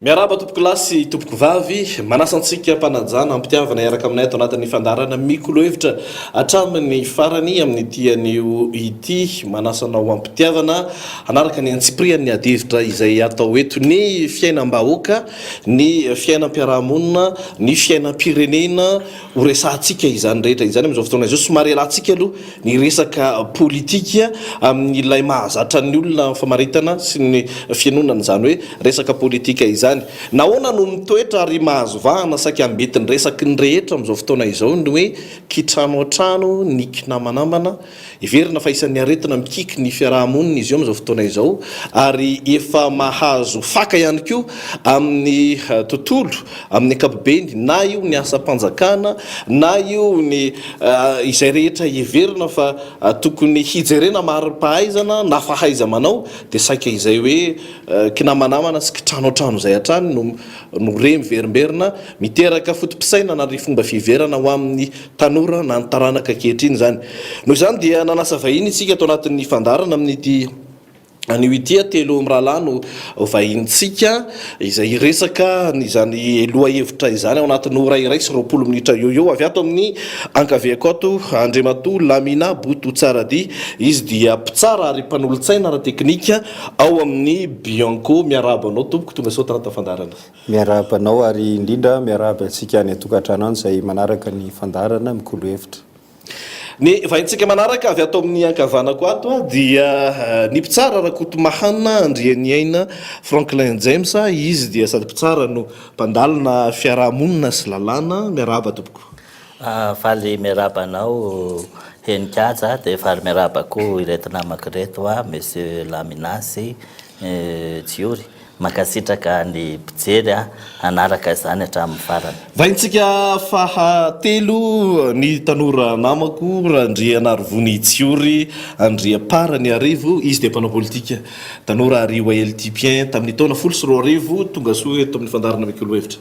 Miarahaba tompokolahy sy tompokovavy, manasa antsika am-panajana, am-pitiavana hiaraka aminay ato anatin'ny fandaharana Mikolo Hevitra hatramin'ny farany amin'ity anio ity. Manasa anao am-pitiavana hanaraka ny antsipirihan'ny adihevitra izay atao eto, ny fiainam-bahoaka, ny fiainam-piarahamonina, ny fiainam-pirenena, ho resahantsika izany rehetra izany amin'izao fotoana izao. Somary ialantsika aloha ny resaka politika amin'ilay mahazatra ny olona ny famaritana sy ny fihainoana an'izany hoe resaka politika izany. Nahoana no mitoetra ary mahazo vahana saika ambetin'ny resaky ny rehetra amin'izao fotoana izao ny hoe kitrano an-trano ny kinamanamana? Heverina fa isan'ny aretina mikiky ny fiaraha-monina izy io amin'izao fotoana izao ary efa mahazo faka ihany koa amin'ny tontolo amin'ny ankapobeny na io ny asam-panjakana na io ny izay rehetra heverina fa tokony hijerena mari-pahaizana na fahaiza-manao dia saika izay hoe kinamanamana sy kitranoantrano izay hatrany no no re miverimberina miteraka foto-pisainana ary fomba fiheverana ho amin'ny tanora na ny taranaka ankehitriny izany. Noho izany dia nanasa vahiny isika ato anatin'ny fandaharana amin'ity anio ity, telo mirahalahy no vahinintsika izay hiresaka an'izany lohahevitra izany ao anatin'ny ora iray sy 20 minitra eo eo. Avy ato amin'ny ankaviako ato Andriamatoa Lamina Boto Tsaradia, izy dia mpitsara ary mpanolotsaina ara-teknika ao amin'ny Bianco. Miarahaba anao tompoko, tonga soa ato anatin'ny fandaharana. Miarahaba anao ary indrindra miarahaba antsika any an-tokantrano any izay manaraka ny fandaharana Mikolo Hevitra. Ny vahintsika manaraka avy ato amin'ny ankavanako ato dia ny mpitsara Rakotomahana Andrianiaina Franklin James, izy dia sady mpitsara no mpandalina fiarahamonina sy lalàna. Miarahaba tompoko. Faly miarahaba anao Heninkaja dia faly miarahaba koa ireto namako ireto Monsieur Lamina sy Jiory. Mankasitraka ny mpijery hanaraka izany hatramin'ny farany. Vahintsika faha telo ny tanora namako Randrianarivony Tsiory Andriamparaniarivo, izy dia mpanao politika tanora ary YLTPien tamin'ny taona 2010, tonga soa eto amin'ny fandaharana Mikolo Hevitra.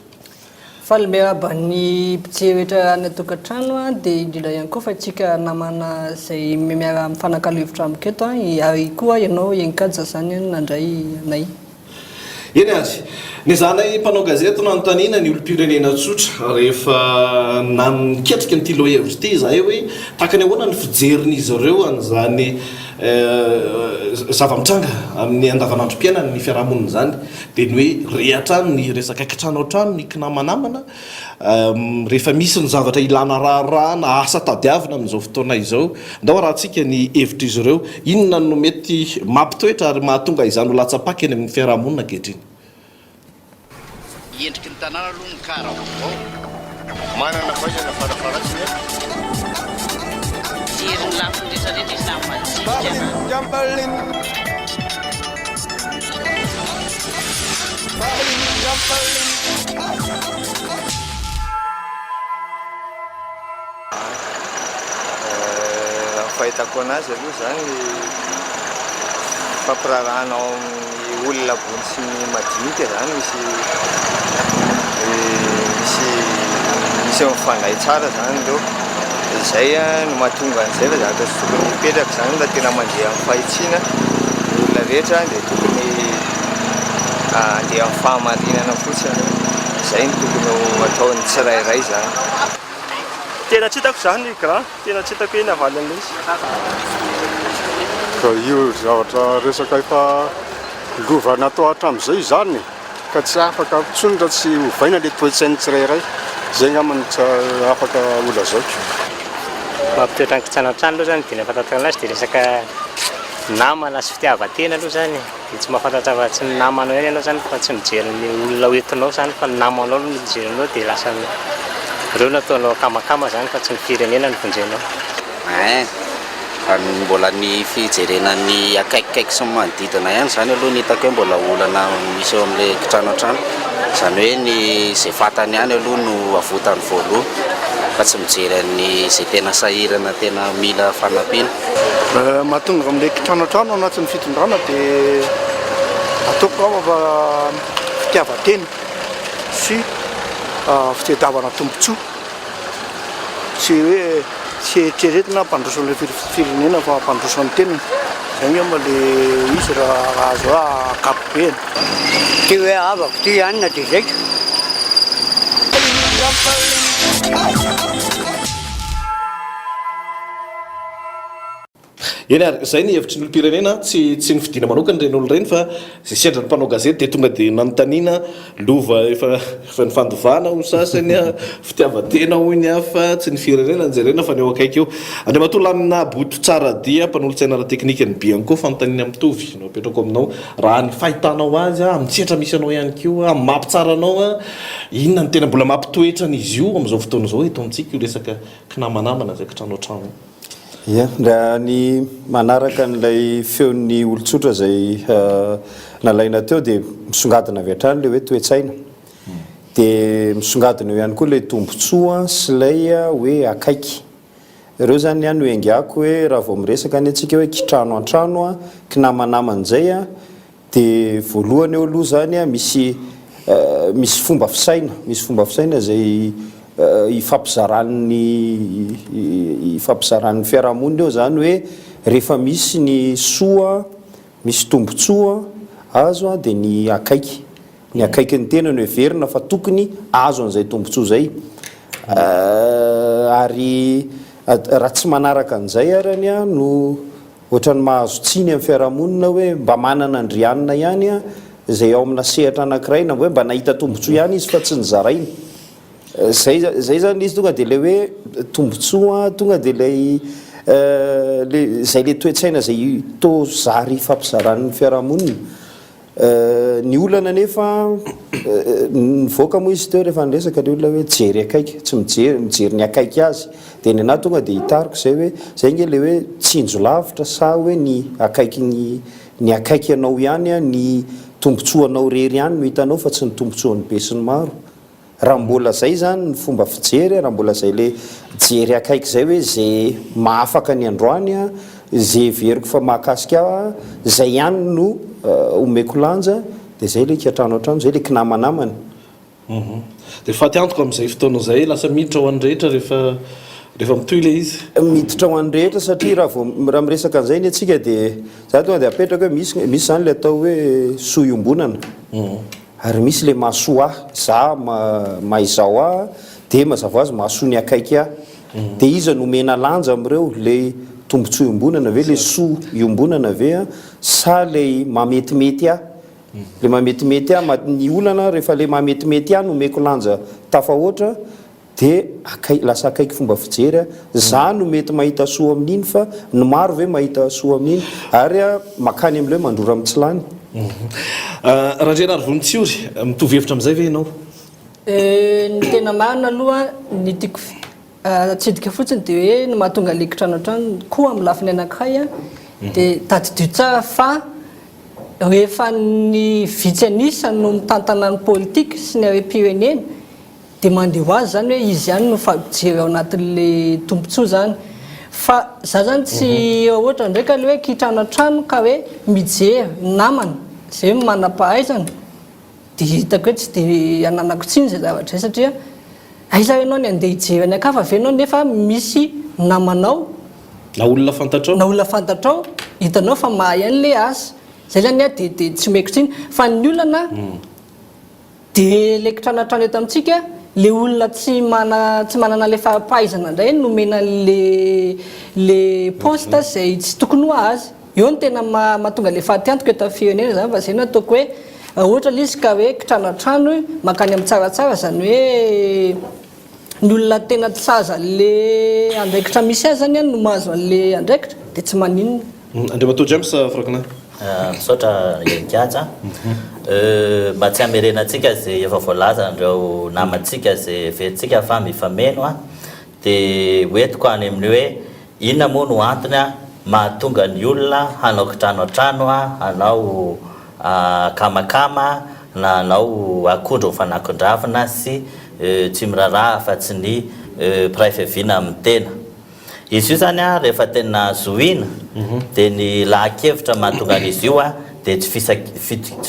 Faly miarahaba ny mpijery rehetra any an-tokantrano dia indrindra ihany koa fa isika namana izay miara mifanakalo hevitra amiko eto ary koa ianao Heninkaja izany nandray anay. Eny ary, nezahanay mpanao gazety nanontaniana ny olom-pirenena tsotra rehefa niketrika an'ity lohahevitra ity izahay hoe tahaka ny ahoana ny fijerin'izy ireo an'izany zava-mitranga amin'ny andavanandrom-piainany ny fiarahamonina izany. Dia ny hoe re hatrany ny resaka kitrano an-trano, ny kinamanamana, rehefa misy ny zavatra ilana raharaha na asa tadiavina amin'izao fotoana izao. Ndao arahantsika ny hevitr'izy ireo. Inona no mety mampitoetra ary mahatonga izany ho latsa-paka eny amin'ny fiaraha-monina ankehitriny? Endriky ny tanàna aloha ny car vaovao. Manana fahaizana farafaharatsiny a. Mijery ny lafiny rehetra rehetra izy na madinika Raha ny fahitako anazy aloha izany ny fampiraharahana ao amin'ny olona ambony sy ny madinika izany misy misy misy mifandray tsara izany ireo, dia izay no mahatonga an'izay fa zavatra tsy tokony hipetraka izany raha tena mandeha amin'ny fahitsiana ny olona rehetra dia tokony handeha amin'ny fahamarinana fotsiny, izay no tokony ho ataon'ny tsirairay izany. Tena tsy hitako izany grand, tena tsy hitako hoe ny havaly an'ilay izy. Ka io zavatra resaka efa lova natao hatramin'izay izany e, ka tsy afaka intsony raha tsy ovaina ilay toe-tsain'ny tsirairay, izay angamba no tsy afaka holazaiko. Mampitoetra ny kitranoantrano aloha izany dia ny ahafantarana azy dia resaka namana sy fitiavan-tena aloha izany e. Dia tsy mahafantatra afa tsy ny namanao ihany ianao zany fa tsy mijery ny olona ho entinao zany fa ny namanao aloha no jerenao dia lasa ireo no ataonao akamakama zany fa tsy ny firenena no vonjenao. Ein, fa ny mbola ny fijerena ny akaikikaiky sy ny manodidina ihany izany aloha no hitako hoe mbola olana misy eo amin'ilay kitrano an-trano. Izany hoe ny izay fantany ihany aloha no avotany voalohany fa tsy mijery an'ny izay tena sahirana tena mila fanampiana. Mahatonga amin'ilay kitranoantrano anatin'ny fitondrana dia ataoko angamba fa fitiavan-tena sy fitadiavana tombontsoa, tsy hoe tsy eritreretina hampandroso an'ilay firenena fa hampandroso ny tenany. Zay angamba le izy raha azo ankapobeny. Ty hoe havako ty anona de zay ka. Eny ary, izay ny hevitry ny olom-pirenena, tsy tsy nofidina manokana ireny olona ireny fa izay sendra ny mpanao gazety dia tonga dia nanontaniana, lova efa efa nifandovana hoy ny sasany, fitiavan-tena hoy ny hafa, tsy ny firenena no jerena fa ny eo akaiky eo. Andriamatoa Lamina Boto Tsaradia, mpanolotsaina ara-teknika ny Bianco, fanontaniana mitovy no apetrako aminao, raha ny fahitanao azy, amin'ny sehatra misy anao ihany koa, amin'ny maha mpitsara anao, inona no tena mbola mampitoetra an'izy io amin'izao fotoana izao eto amintsika io resaka kinamanamana izay kitranoantrano io? Ia, raha ny manaraka an'ilay feon'ny olon-tsotra izay nalaina teo dia misongadina avy hatrany ilay hoe toe-tsaina. Dia misongadina eo ihany koa ilay tombontsoa sy ilay hoe akaiky. Ireo izany ny ahy no iaingako hoe raha vao miresaka anie tsika hoe kitrano an-trano, kinamanamana izay Dia voalohany eo aloha izany an, misy misy fomba fisaina, misy fomba fisaina izay ifampizaran'ny ifampizaran'ny fiarahamonina eo izany hoe rehefa misy ny soa, misy tombontsoa azo an, dia ny akaiky, ny akaikin'ny tena no heverina fa tokony azo an'izay tombontsoa izay. Ary raha tsy manaraka an'izay arany an no Ohatran'ny mahazo tsiny amin'ny fiarahamonina hoe mba manana andrianina ihany izay ao amina sehatra anankiray na hoe mba nahita tombontsoa ihany izy fa tsy nozaraina. Zay zay zany izy tonga dia ilay hoe tombontsoa tonga dia ilay le zay le toe-tsaina izay toa zary ifampizaran'ny fiarahamonina. Ny olana anefa, nivoaka moa izy teo rehefa niresaka ilay olona hoe jery akaiky, tsy mijery, mijery ny akaiky azy. Dia ny anahy tonga dia hitariko izay hoe, izay ange ilay hoe tsinjo lavitra sa hoe ny akaiky ny, ny akaiky anao ihany, ny tombotsoanao irery ihany no hitanao fa tsy ny tombotsoan'ny besinimaro. Raha mbola zay zany ny fomba fijery, raha mbola zay le jery akaiky zay hoe ze mahafaka ny androany, ze heveriko fa mahakasika ahy, zay ihany no omeko lanja, de zay le kiantrano antrano, zay le kinamanamana. Dia faty antoka amin'izay fotoana izay, lasa miditra ho an'ny rehetra rehefa rehefa mitohy ilay izy. Miditra ho an'ny rehetra satria raha vao raha miresaka an'izay anie tsika dia za tonga dia apetrako hoe misy misy zany le atao hoe soa iombonana. Ary misy le mahasoa ahy, za maha izaho ahy dia mazava ho azy mahasoa ny akaiky ahy. Dia iza no omena lanja amin'ireo? Ilay tombontsoa iombonana ve, ilay soa iombonana ve sa ilay mahametimety ahy? Ilay mahametimety ahy, ny olana rehefa ilay mahametimety ahy no omeko lanja tafahoatra Dia akai, lasa akaiky fomba fijery aho. Za no mety mahita soa amin'iny fa ny maro ve mahita soa amin'iny? Ary makany amin'ilay hoe mandrora mitsilany. Randrianarivony Tsiory, mitovy hevitra amin'izay ve ianao? Ny tena marina aloha ny tiako atsidika fotsiny dia hoe ny mahatonga ilay kitranoantrano koa amin'ny lafiny anankiray dia tadidio tsara fa rehefa ny vitsy an'isa no mitantana ny politika sy ny harem-pirenena Dia mandeha ho azy zany hoe izy ihany no mijery ao anatin'le tombotsoa zany. Fa za zany tsy ohatra ndraika le hoe kitrano an-trano ka hoe mijery namana zay manam-pahaizana dia hitako hoe tsy dia ananako tsiny zay zavatra zay satria aiza ianao ny andeha hijery any an-kafa ve ianao nefa misy namanao Na olona fantatrao. Na olona fantatrao hitanao fa mahay an'le asa. Zay zany aho dia dia tsy omeko tsiny fa ny olana Dia le kitranatrano eto amintsika, le olona tsy mana tsy manana le fari-pahaizana indray no omena an'le le poste izay tsy tokony ho azy. Eo no tena mahatonga le fatiantoka eto amin'ny firenena izany fa izay no ataoko hoe raha ohatra le izy ka hoe kitranatrano mankany amin'ny tsaratsara izany hoe ny olona tena tsy sahaza an'le andraikitra misy azy zany no mahazo an'le andraikitra dia tsy maninona. Andriamatoa James Franklin. Misaotra Heninkaja. Mba tsy hamerenantsika izay efa voalazan'ireo namantsika izay heverintsika fa mifameno dia hoentiko any amin'ny hoe inona moa no antony mahatonga ny olona hanao kitrano an-trano, hanao akamakama na hanao akondro mifanakon-dravina sy tsy miraharaha afa-tsy ny mpiray fiaviana amin'ny tena. Izy io izany rehefa tena zohiana dia ny laha-kevitra mahatonga an'izy io dia tsy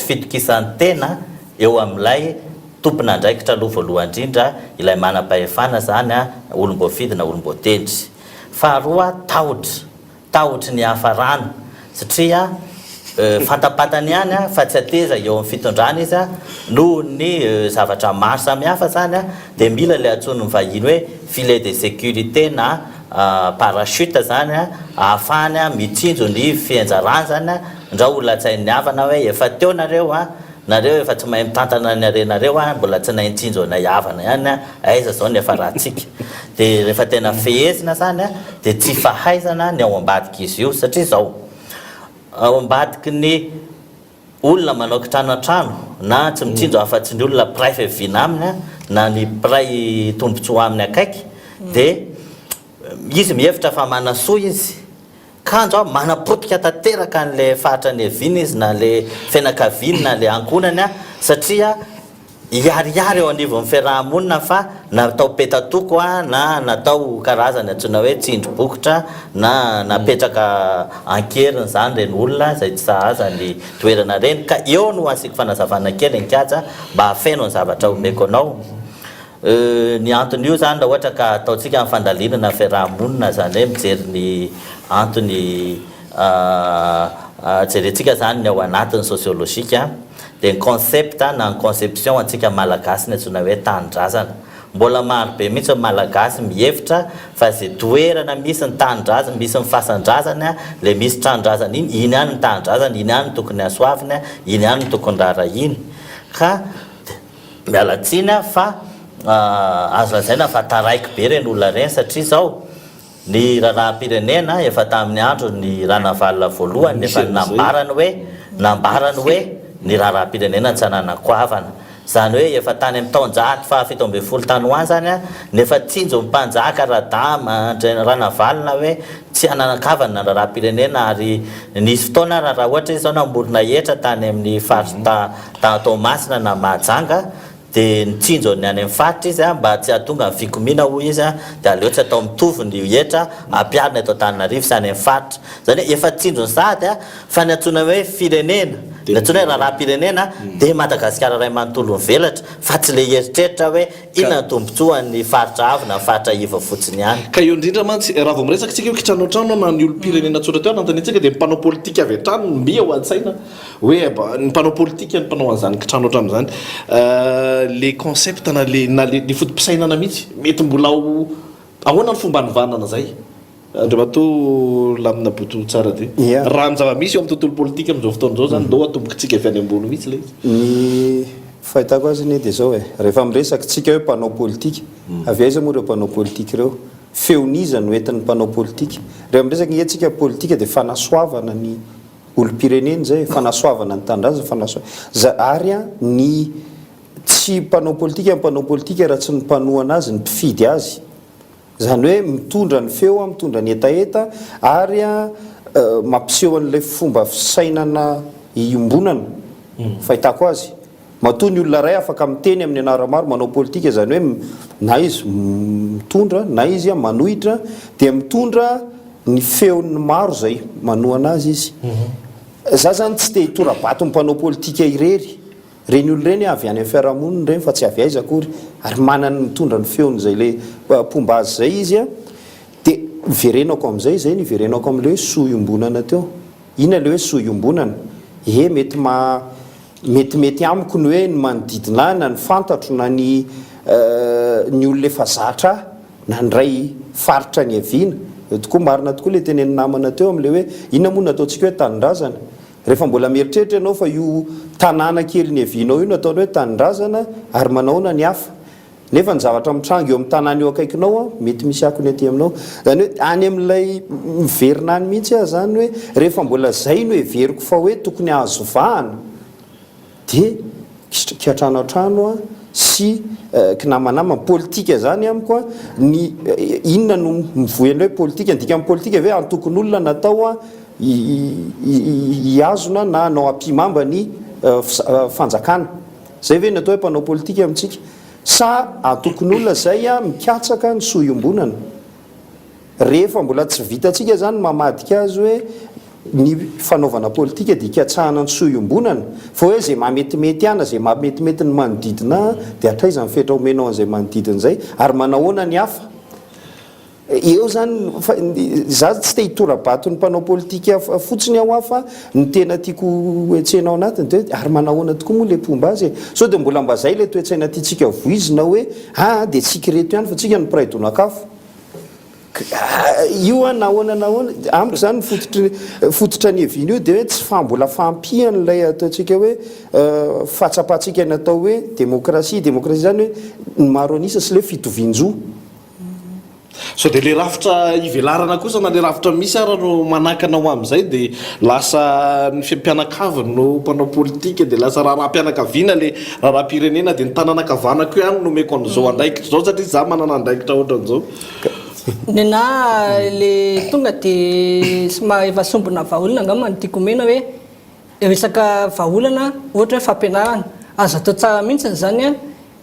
fitokisan-tena eo amin'ilay tompon'andraikitra aloha voalohany indrindra, ilay manam-pahefana izany, olom-boafidy na olom-boatendry. Faharoa, tahotra. Tahotry ny hiafarana. Satria fantapantany ihany fa tsy hateza eo amin'ny fitondrana izy noho ny zavatra maro samihafa izany dia mila ilay antsoin'ny vahiny hoe filet de sécurité na parachute izany ahafahany mitsinjo ny fianjarany izany ndrao ho latsain'ny havana hoe efa teo nareo an, nareo efa tsy mahay mitantana ny harenareo an, mbola tsy nahay nitsinjo anay havana ihany an, aiza izao ny hiafarantsika. Dia rehefa tena fehezina izany an, dia tsy fahaizana ny ao ambadik'izy io satria izao, ao ambadiky ny olona manao kitrano an-trano na tsy mitsinjo afa-tsy ny olona mpiray fiaviana aminy na ny mpiray tombontsoa aminy akaiky dia izy mihevitra fa manasoa izy kanjo an manapotika tanteraka an'ilay faritra niaviany izy na ilay fianakaviany na ilay ankohonany satria Hiharihary eo anivon'ny fiaraha-monina fa natao petatoko na natao karazany antsoina hoe tsindry bokotra na napetraka an-keriny izany ireny olona izay tsy sahaza ny toerana ireny ka eo no asiako fanazavana kely Nkaja mba hahafeno ny zavatra omeko anao. Ny anton'io izany raha ohatra ka ataontsika ny fandalinana ny fiaraha-monina izany hoe mijery ny antony Jerentsika izany ny ao anatiny sociologique dia ny concept na ny conception antsika Malagasy ny antsoina hoe tanindrazana. Mbola maro be mihitsy ny Malagasy mihevitra fa izay toerana misy ny tanindrazana, misy ny fasan-drazany, ilay misy tranon-drazana iny, iny ihany ny tanindrazana, iny ihany no tokony hasoavina, iny ihany no tokony rarahina. Ka miala tsiny aho fa azo lazaina fa taraiky be ireny olona ireny satria izao, Ny raharaham-pirenena efa tamin'ny andron'i Ranavalona voalohany efa nambarany hoe nambarany hoe ny raharaham-pirenena tsy ananako havana. Izany hoe efa tany amin'ny taonjato faha 17 tany ho any izany no efa tsinjon'ny mpanjaka Radama Ranavalona hoe tsy ananan-kavana ny raharaham-pirenena ary nisy fotoana ary raha ohatra izy izao namorona hetra tany amin'ny faritra Toamasina na Mahajanga Dia nitsinjo ny any amin'ny faritra izy mba tsy hahatonga ny fikomiana hoy izy dia aleo tsy atao mitovy ny hetra ampiharina eto Antananarivo sy any amin'ny faritra. Izany hoe efa tsinjony sahady fa ny antsoina hoe firenena, ny antsoina hoe raharaham-pirenena dia Madagasikara iray manontolo mivelatra fa tsy ilay eritreritra hoe inona ny tombotsoan'ny faritra avo na ny faritra iva fotsiny ihany. Ka eo indrindra mantsy, raha vao miresaka isika hoe kitranoantrano na ny olom-pirenena tsotra teo anontaniantsika dia ny mpanao politika avy hatrany no mby ao an-tsaina. Hoe ny mpanao politika no mpanao an'izany kitrano hatramin'izany. Le concept na le na le le foto-pisainana mihitsy mety mbola ao ahoana ny fomba hanovana an'izay? Andriamatoa Lamina Boto Tsaradia. Raha ny zava-misy eo amin'ny tontolo politika amin'izao fotoana izao izany, ndao atombokitsika avy any ambony mihitsy ilay izy. Ny fahitako azy anie dia izao e, rehefa miresaka tsika hoe mpanao politika, avy aiza moa ireo mpanao politika ireo? Feon'iza no entin'ny mpanao politika? Rehefa miresaka ange tsika politika dia fanasoavana ny olom-pirenena izay, fanasoavana ny tanindrazana, fanasoa, za, ary an, ny tsy mpanao politika ny mpanao politika raha tsy ny mpanohana azy, ny mpifidy azy. Izany hoe mitondra ny feo an, mitondra ny hetaheta ary an, mampiseho an'ilay fomba fisainana iombonana, fahitako azy. Matoa ny olona iray afaka miteny amin'ny anara-maro manao politika, izany hoe na izy mitondra na izy manohitra dia mitondra ny feon'ny maro izay manohana azy izy. Za zany tsy te hitora-bato ny mpanao politika irery. Ireny olona ireny avy any amin'ny fiarahamonina ireny fa tsy avy aiza akory ary manana mitondra ny feon'izay ilay mpomba azy izay izy. Dia iverenako amin'izay, izay no iverenako amin'ilay hoe soa iombonana teo. Inona ilay hoe soa iombonana? Ie, mety maha metimety amiko ny hoe ny manodidina ahy na ny fantatro na ny ny olona efa zatra ahy na ny iray faritra niaviana. Eo tokoa, marina tokoa ilay tenenin'ny namana teo amin'ilay hoe inona moa no ataontsika hoe tanindrazana? Rehefa mbola mieritreritra ianao fa io tanàna kely niavianao io no ataonao hoe tanindrazana ary manahoana ny hafa? Nefa ny zavatra mitranga eo amin'ny tanàna eo akaikinao an, mety misy akony aty aminao. Izany hoe any amin'ilay miverina any mihitsy aho izany hoe rehefa mbola izay no heveriko fa hoe tokony hahazo vahana dia kiantranoantrano an sy kinamanama. Politika izany amiko an, ny inona no mivoy an'ilay hoe politika? Ny dikan'ny politika ve antokon'olona natao an hihazona na hanao ampihimamba ny fanjakana? Zay ve ny atao hoe mpanao politika amintsika? Sa antokon'olona zay mikatsaka ny soa iombonana? Rehefa mbola tsy vitantsika zany ny mamadika azy hoe ny fanaovana politika dia ikatsahana ny soa iombonana, fa hoe zay mahametimety ahy na zay mahametimety ny manodidina ahy dia hatraiza ny fetra omenao an'izay manodidina izay ary manahoana ny hafa? Eo zany fa za tsy te hitora-bato ny mpanao politika fotsiny aho hoa fa ny tena tiako hetsehina ao anatiny dia hoe ary manahoana tokoa moa le mpomba azy e? Sao dia mbola mba zay le toe-tsaina tiantsika voizina hoe aa dia tsika ireto ihany fa tsika no mpiray donak'afo. Io an na ahoana na ahoana, amiko izany ny fototry fototra niaviana io dia hoe tsy fa mbola fahampian'ilay ataontsika hoe fahatsapantsika ny atao hoe demokrasia, demokrasia izany hoe ny maro an'isa sy ilay hoe fitovian-jo. Sao dia ilay rafitra ivelarana kosa na ilay rafitra misy ara no manakana ho amin'izay dia lasa ny mpianakavy no mpanao politika dia lasa raharaham-pianakaviana ilay raharaham-pirenena dia ny tanana ankavanako ihany no omeko an'izao andraikitra izao satria izaho manana andraikitra ohatran'izao. Nenà le tonga de somary efa sombina vahaolana angamba no tiako omena hoe resaka vahaolana ohatra hoe fampianarana, azo atao tsara mihitsy izany an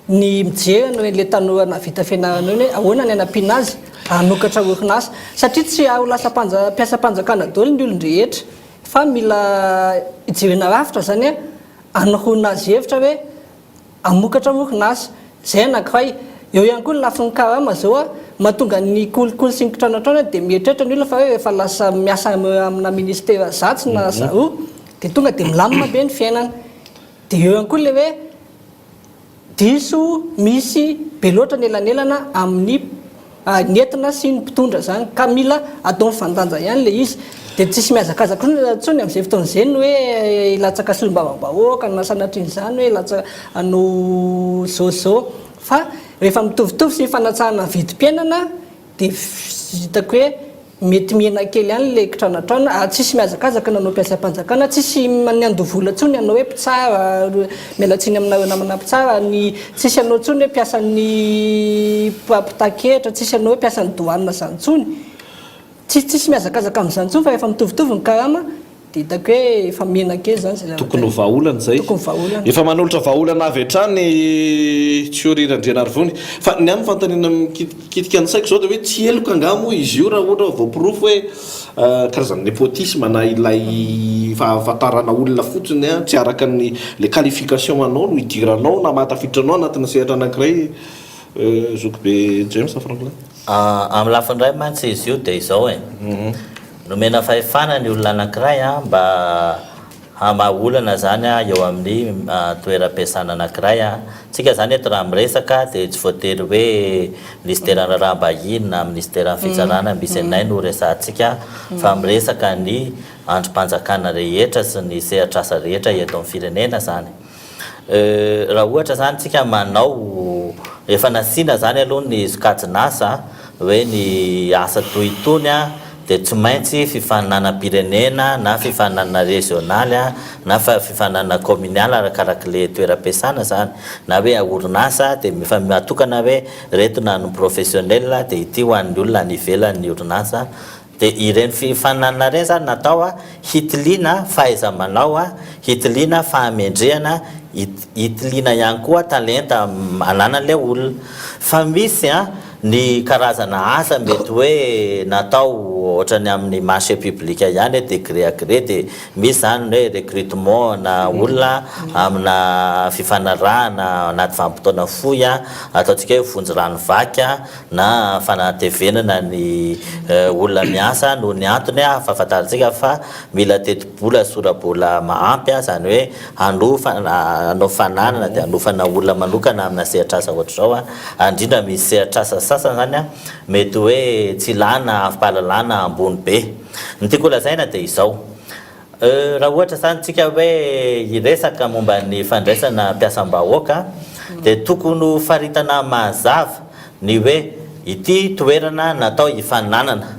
ny mijery an'ireny le tanora nahavita fianarana ireny hoe ahoana ny hanampiana azy hanokatra orinasa satria tsy ho lasa mpanja- mpiasam-panjakana daholo ny olon-drehetra fa mila jerena rafitra izany an hanoroana azy hevitra hoe Hamokatra orinasa. Izay anankiray. Eo ihany koa ny lafiny karama izao a, mahatonga ny kolikoly sy ny kitranoantrano dia mieritreritra ny olona fa hoe rehefa lasa miasa amina ministera zatsy na zaroa dia tonga dia milamina be ny fiainana. Dia eo ihany koa ilay hoe diso misy be loatra ny elanelana amin'ny ny entina sy ny mpitondra izany ka mila atao mifandanja ihany ilay izy dia tsisy mihazakazaka intsony amin'izay fotoana izay ny hoe hilatsaka solombavambahoaka na sanatrian'izany hoe hilatsaka hanao zao sy zao fa rehefa mitovitovy sy mifanatsahana ny vidim-piainana dia hitako hoe Mety mihena kely ihany ilay kitranatrana ary tsisy mihazakazaka nanao mpiasam-panjakana, tsisy niandoha vola intsony hanao hoe mpitsara, miala tsiny aminareo namana mpitsara, ny tsisy hanao intsony hoe mpiasan'ny mpitaky hetra, tsisy hanao hoe mpiasan'ny douane izany intsony. Tsisy tsisy mihazakazaka amin'izany intsony fa rehefa mitovitovy ny karama Dia hitako hoe efa mihena kely izany izay zavatra Tokony ho vahaolana izay. Tokony vahaolana. Efa manolotra vahaolana avy hatrany Tsiory Randrianarivony. Fa ny ahy ny fanontaniana mikitika ny saiko izao dia hoe tsy heloka angaha moa izy io raha ohatra voaporofo hoe karazana nepotisme na ilay fahafantarana olona fotsiny tsy araka ny ilay qualification anao no idiranao na mahatafiditra anao anatina sehatra anankiray Zokibe James Franklin. Amin'ny lafiny iray mantsy izy io dia izao e, nomena fahefana ny olona anankiray mba hamaha olana izany eo amin'ny toeram-piasana anankiray. Tsika izany eto raha miresaka dia tsy voatery hoe minisiteran'ny raharaham-bahiny na minisiteran'ny fitsarana misy anay no resahantsika fa miresaka ny andrim-panjakana rehetra sy ny sehatr'asa rehetra eto amin'ny firenena izany. Raha ohatra izany tsika manao, efa nasiana izany aloha ny sokajin'asa hoe ny asa toy itony dia tsy maintsy fifaninanam-pirenena na fifaninanana rezionaly na fifaninanana kaominialy arakarak'ilay toeram-piasana izany na hoe orinasa dia efa natokana hoe ireto na ny professionnel dia ity ho an'ny olona any ivelan'ny orinasa Dia ireny fifaninanana ireny izany natao hitiliana fahaiza-manao, hitiliana fahamendrehana, hitiliana ihany koa talenta ananan'ilay olona. Fa misy ny karazana asa mety hoe natao ohatran'ny amin'ny marché public ihany hoe de gré à gré dia misy izany ny hoe recrutement na olona amina fifanarahana anaty vanim-potoana fohy, ataontsika hoe vonjy rano vaky na fanatevenana ny olona miasa noho ny antony ahafantarantsika fa mila tetibola sy sora-bola mahampy, izany hoe hanofa hanao fananana dia hanofana olona manokana amina sehatr'asa ohatr'izao, ary indrindra misy sehatr'asa sasany izany mety hoe tsy ilana avi-pahalalana ambony be. Ny tiako holazaina dia izao, Raha ohatra izany tsika hoe hiresaka momba ny fandraisana mpiasam-bahoaka dia tokony ho faritana mazava ny hoe ity toerana natao hifaninanana,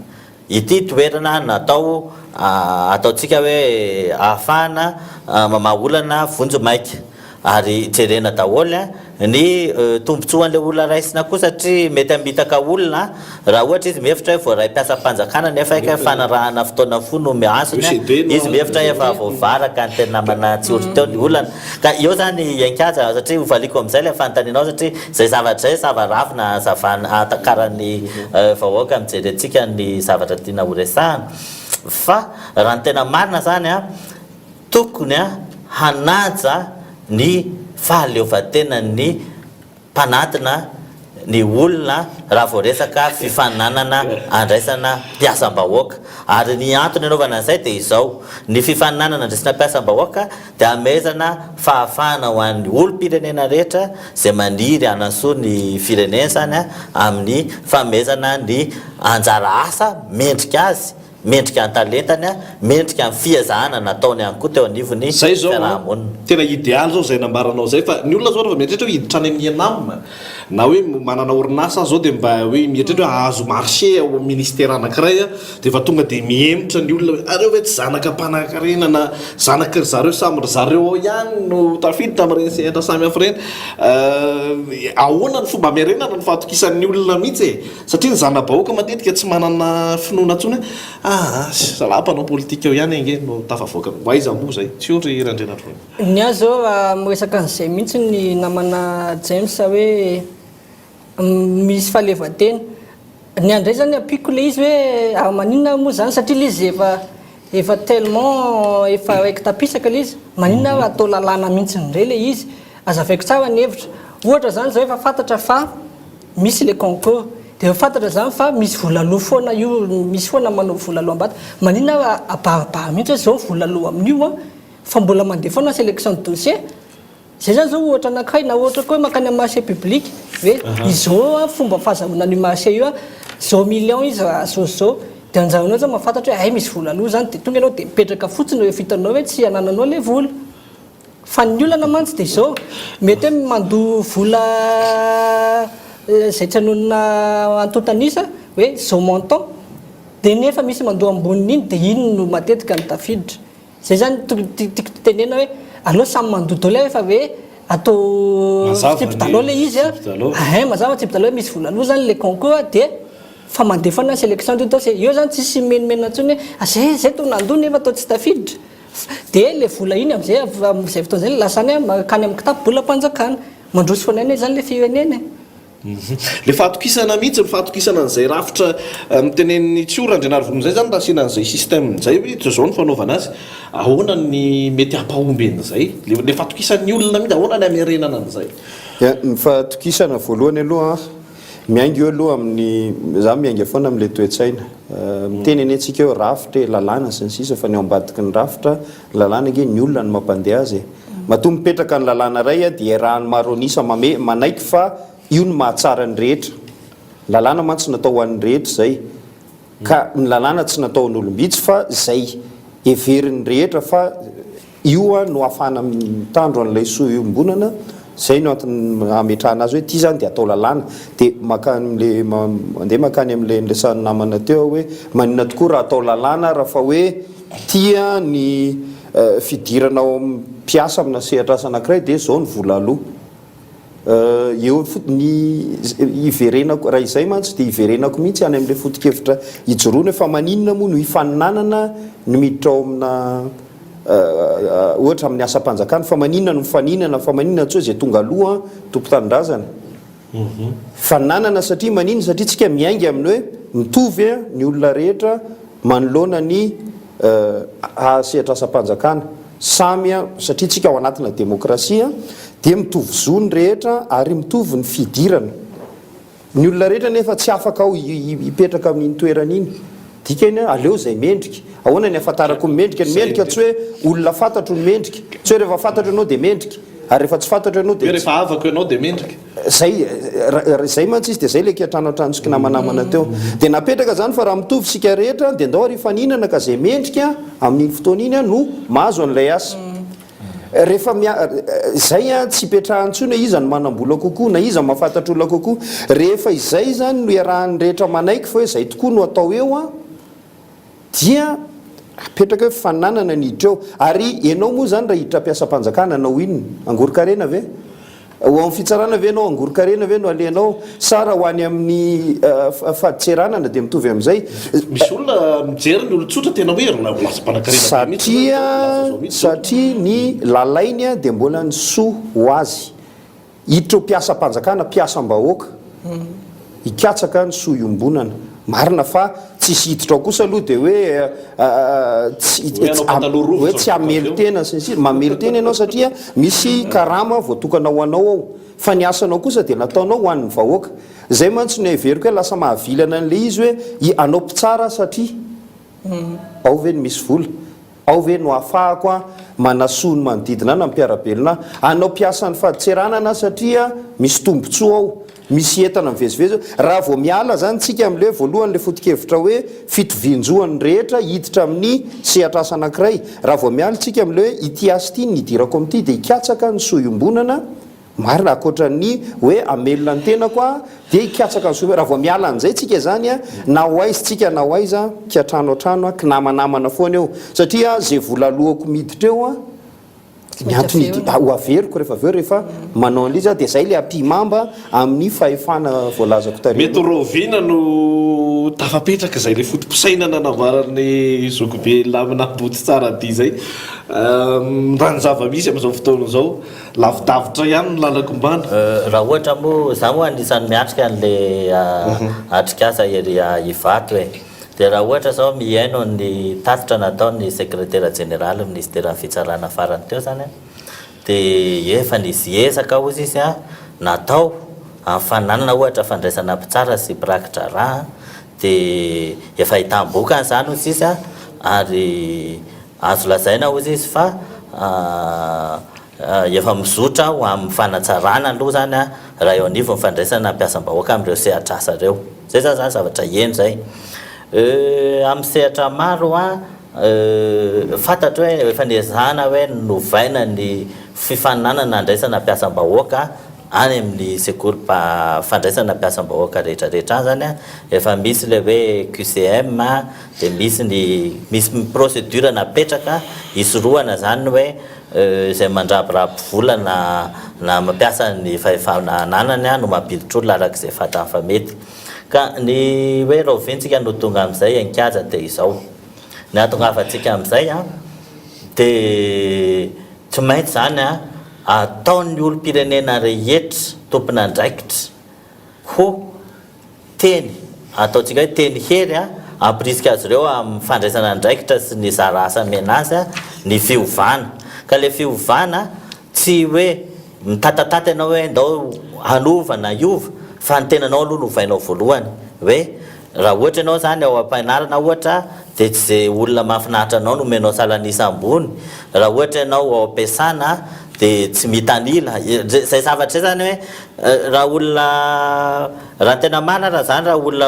ity toerana natao ataontsika hoe ahafahana mamaha olana vonjimaika. Ary jerena daholo ny tombotsoan'ilay olona raisina koa satria mety hamitaka olona raha ohatra izy mihevitra hoe voaray mpiasam-panjakana nefa kay fanarahana fotoana fohy no miasony, izy mihevitra hoe efa voavaraka ny teny namana Tsiory teo ny olana. Ka eo zany Iankaja satria hovaliako amin'izay ilay fanontanianao satria izay zavatra izay zava-ravina hazavana ahatakaran'ny vahoaka mijery antsika ny zavatra tiana horesahana fa raha ny tena marina zany an, Tokony hanaja ny fahaleovantenan'ny mpanatona ny olona raha vao resaka fifaninanana andraisana mpiasam-bahoaka. Ary ny antony anaovana an'izay dia izao, ny fifaninanana andraisana mpiasam-bahoaka dia amezana fahafahana ho an'ny olom-pirenena rehetra izay maniry hanasoa ny firenena izany amin'ny fanomezana ny anjara asa mendrika azy, mendrika ny talentany, mendrika ny fiezahana nataony ihany koa teo anivon'ny Zay zao an, fiaraha-monina. tena idealy zao zay nambaranao zay fa ny olona zao rehefa mieritreritra hoe hiditra any amin'ny ENAM na hoe manana orinasa aho zao dia mba hoe mieritreritra hoe hahazo marché ao amin'ny ministera anankiray aho dia efa tonga dia mihemotra ny olona hoe areo ve tsy zanaka mpanankarena na zanaky ry zareo samy ry zareo ao ihany no tafiditra amin'ireny sehatra samy hafa ireny. Ahoana ny fomba hamerenana ny fahatokisan'ny olona mihitsy e? Satria ny zana-bahoaka matetika tsy manana finoana intsony hoe aa zalahy mpanao politika eo ihany ange no tafavoaka. Ho aiza moa izay? Tsy io ry Randrianarivony. Ny ahy izao raha miresaka an'izay mihitsy ny namana James hoe misy fahaleovantena. Ny ahy indray izany ampiako ilay izy hoe ary maninona ary moa izany satria ilay izy efa efa tellement efa raiki-tapisaka ilay izy, maninona ary atao lalàna mihitsy indray ilay izy? Azavaiko tsara ny hevitra. Ohatra izany izao efa fantatra fa misy ilay concours dia efa fantatra izany fa misy vola aloa foana io, misy foana manao vola aloa ambadika. Maninona ary abaribary mihitsy hoe izao ny vola aloa amin'io an, fa mbola mandeha foana ny sélection de dossier? Zay zany zao ohatra anankiray na ohatra koa hoe mankany amin'ny marché public hoe izao an fomba fahazahoana an'io marché io an, zao million izy raha zao sy zao, dia anjaranao zany mahafantatra hoe hay misy vola aloa zany dia tonga ianao dia mipetraka fotsiny rehefa hitanao hoe tsy anananao ilay vola. Fa ny olana mantsy dia izao, mety hoe mandoa vola izay tsy anonona antontan'isa hoe zao montant dia nefa misy mandoa ambonin'iny dia iny no matetika no tafiditra. Zay zany tiako tenena hoe aleo samy mandoa daholo e fa hoe atao fitsipi-dalao le izy a, ahin mazava fitsipi-dalao hoe misy vola aloa zany le concours dia fa mandeha foana ny selection de dossier, eo zany tsisy mimenomenona intsony hoe zay zay toa nandoa nefa toa tsy tafiditra, dia le vola iny amizay amizay fotoana zay lasa any mankany amin'ny kitapo-bolam-panjakana, mandroso foana ihany zany le firenena e. Le fahatokisana mihitsy, ny fahatokisana an'izay rafitra notenenin'i Tsiory Randrianarivony izay zany raha asiana an'izay système izay hoe toa izao ny fanaovana azy, ahoana ny mety hampahomby an'izay? Le le fahatokisan'ny olona mihitsy, ahoana ny hamerenana an'izay? Ya, ny fahatokisana voalohany aloha an, miainga eo aloha amin'ny, za miainga foana amin'ilay toe-tsaina. Miteny anie tsika hoe rafitra e, lalàna sy ny sisa fa ny ao ambadiky ny rafitra, ny lalàna ange ny olona no mampandeha azy e. Matoa mipetraka ny lalàna iray dia iarahan'ny maro an'isa mame manaiky fa io no mahatsara ny rehetra. Ny lalàna mantsy natao ho an'ny rehetra izay. Ka ny lalàna tsy natao an'olom-bitsy fa izay heverin'ny rehetra fa io no ahafahana mitandro an'ilay soa iombonana, izay no antony ametrahana azy hoe ity izany dia atao lalàna. Dia mankany amin'ilay mandeha mankany amin'ilay niresahan'ny namana teo aho hoe maninona tokoa raha atao lalàna raha fa hoe Tia ny fidirana ao amin'ny mpiasa amina sehatr'asa anankiray dia izao ny vola aloa. Eo ny hiverenako, raha izay mantsy dia hiverenako mihitsy any amin'ilay foto-kevitra ijoroana hoe fa maninona moa no hifaninanana ny miditra ao amina ohatra amin'ny asam-panjakana, fa maninona no mifaninana, fa maninona tsy hoe izay tonga aloha tompon-tanindrazana. Fananana satria maninona? Satria tsika miainga amin'ny hoe mitovy ny olona rehetra manoloana ny sehatr'asam-panjakana. Samy satria tsika ao anatina demokrasia dia mitovy zo ny rehetra ary mitovy ny fidirana. Ny olona rehetra nefa tsy afaka ao hipetraka amin'iny toerana iny. Dikany aleo izay mendrika. Ahoana ny ahafantarako ny mendrika? Ny mendrika tsy hoe olona fantatro no mendrika. Tsy hoe rehefa fantatro ianao dia mendrika. Ary rehefa tsy fantatro ianao dia Hoe rehefa havako ianao dia mendrika. Zay, zay mantsy izy dia zay ilay kiantranoantrano sy kinamanamana teo. Dia napetraka izany fa raha mitovy isika rehetra dia ndao ary hifaninana ka izay mendrika amin'iny fotoana iny no mahazo an'ilay asa. Rehefa mia, izay an, tsy ipetrahany intsony hoe iza no manam-bola kokoa na iza no mahafantatra olona kokoa. Rehefa izay izany no iarahan'ny rehetra manaiky fa hoe izay tokoa no atao eo an, dia apetraka hoe fananana ny hiditra eo. Ary ianao moa izany raha hiditra mpiasam-panjakana hanao inona? Hangoron-karena ve? Ho ao amin'ny fitsarana ve ianao? Hangoron-karena ve no alehanao? Sa raha ho any amin'ny fadintseranana dia mitovy amin'izay? Misy olona mijery ny olon-tsotra tena hoe ry lasa mpanankarena be mihitsy Satria satria ny lalainy dia mbola ny soa ho azy. Hiditra ho mpiasam-panjakana, mpiasam-bahoaka, hikatsaka ny soa iombonana. Marina fa tsisy hiditra ao kosa aloha dia hoe tsy Hoe hanao pataloha rovitra hoe tsy hamelon-tena sy ny sisa. Mamelon-tena ianao satria misy karama voatokana ho anao ao. Fa ny asanao kosa dia nataonao ho an'ny vahoaka. Izay mantsy no heveriko hoe lasa mahavilana an'ilay izy hoe i anao mpitsara satria ao ve no misy vola? Ao ve no ahafahako a manasoa ny manodidina ahy na ny mpiara-belona ahy? Hanao mpiasan'ny fadintseranana aho satria misy tombontsoa ao, misy entana mivezivezy ao. Raha vao miala izany tsika amin'ilay hoe voalohany ilay foto-kevitra hoe fitovian-jo an'ny rehetra hiditra amin'ny sehatr'asa anankiray, raha vao miala tsika amin'ilay hoe ity asa ity no nidirako amin'ity dia hikatsaka ny soa iombonana, Marina, ankoatra ny hoe hamelona ny tenako aho dia hikatsaka ny soa. Raha vao miala an'izay tsika izany an, na ho aiza tsika na ho aiza, kiantrano an-trano an, kinamanamana foana eo. Satria izay vola aloako miditra eo an, ny antony hidi- ho averiko rehefa avy eo rehefa manao an'ilay izy aho, dia izay ilay ampihimamba amin'ny fahefana voalazako tary Mety ho aloha. rahoviana no tafapetraka izay ilay foto-pisainana nambaran'i Zokibe Lamina Amboditsaradia izay. Raha ny zava-misy amin'izao fotoana izao. Lavidavitra ihany ny lalako-mbana. Raha ohatra moa, za moa anisan'ny miatrika an'le atrikasa ery Ivato e. Dia raha ohatra zao mihaino ny tatitra nataon'ny sekretera jeneralin'ny minisiteran'ny fitsarana farany teo zany an, dia efa nisy ezaka hozy izy an, natao amin'ny fananana ohatra fandraisana mpitsara sy mpiraki-draharaha dia efa ahitam-bokany izany hozy izy an, ary Azo lazaina hozy izy fa efa mizotra ho amin'ny fanatsarana aloha izany raha eo anivon'ny fandraisana mpiasam-bahoaka amin'ireo sehatr'asa ireo. Izay izany izany zavatra heno izay. Amin'ny sehatra maro fantatro hoe efa niezahana hoe novaina ny fifaninanana handraisana mpiasam-bahoaka any amin'ny sekoly fandraisana mpiasam-bahoaka rehetra rehetra any izany efa misy ilay hoe QCM dia misy ny misy procédure napetraka hisorohana izany hoe izay mandrabiraby vola na na mampiasa ny fahefana ananany no mampiditra olona araka izay fantany fa mety. Ka ny hoe rahoviantsika no tonga amin'izay an-kianja dia izao. Ny hahatongavantsika amin'izay an dia tsy maintsy izany an ataon'ny olom-pirenena rehetra tompon'andraikitra ho Teny, ataontsika hoe teny hery, hampirisika azy ireo amin'ny fandraisana andraikitra sy ny zara asa omena azy ny fiovana. Ka ilay fiovana tsy hoe mitatatata ianao hoe ndao hanova na hiova fa ny tenanao aloha no ovainao voalohany. Hoe raha ohatra ianao izany ao am-pianarana ohatra dia tsy izay olona mahafinaritra anao no omenao salan'isa ambony. Raha ohatra ianao ao am-piasana dia tsy mitanila. Izay zavatra izay izany hoe Raha olona, raha ny tena marina raha zany raha olona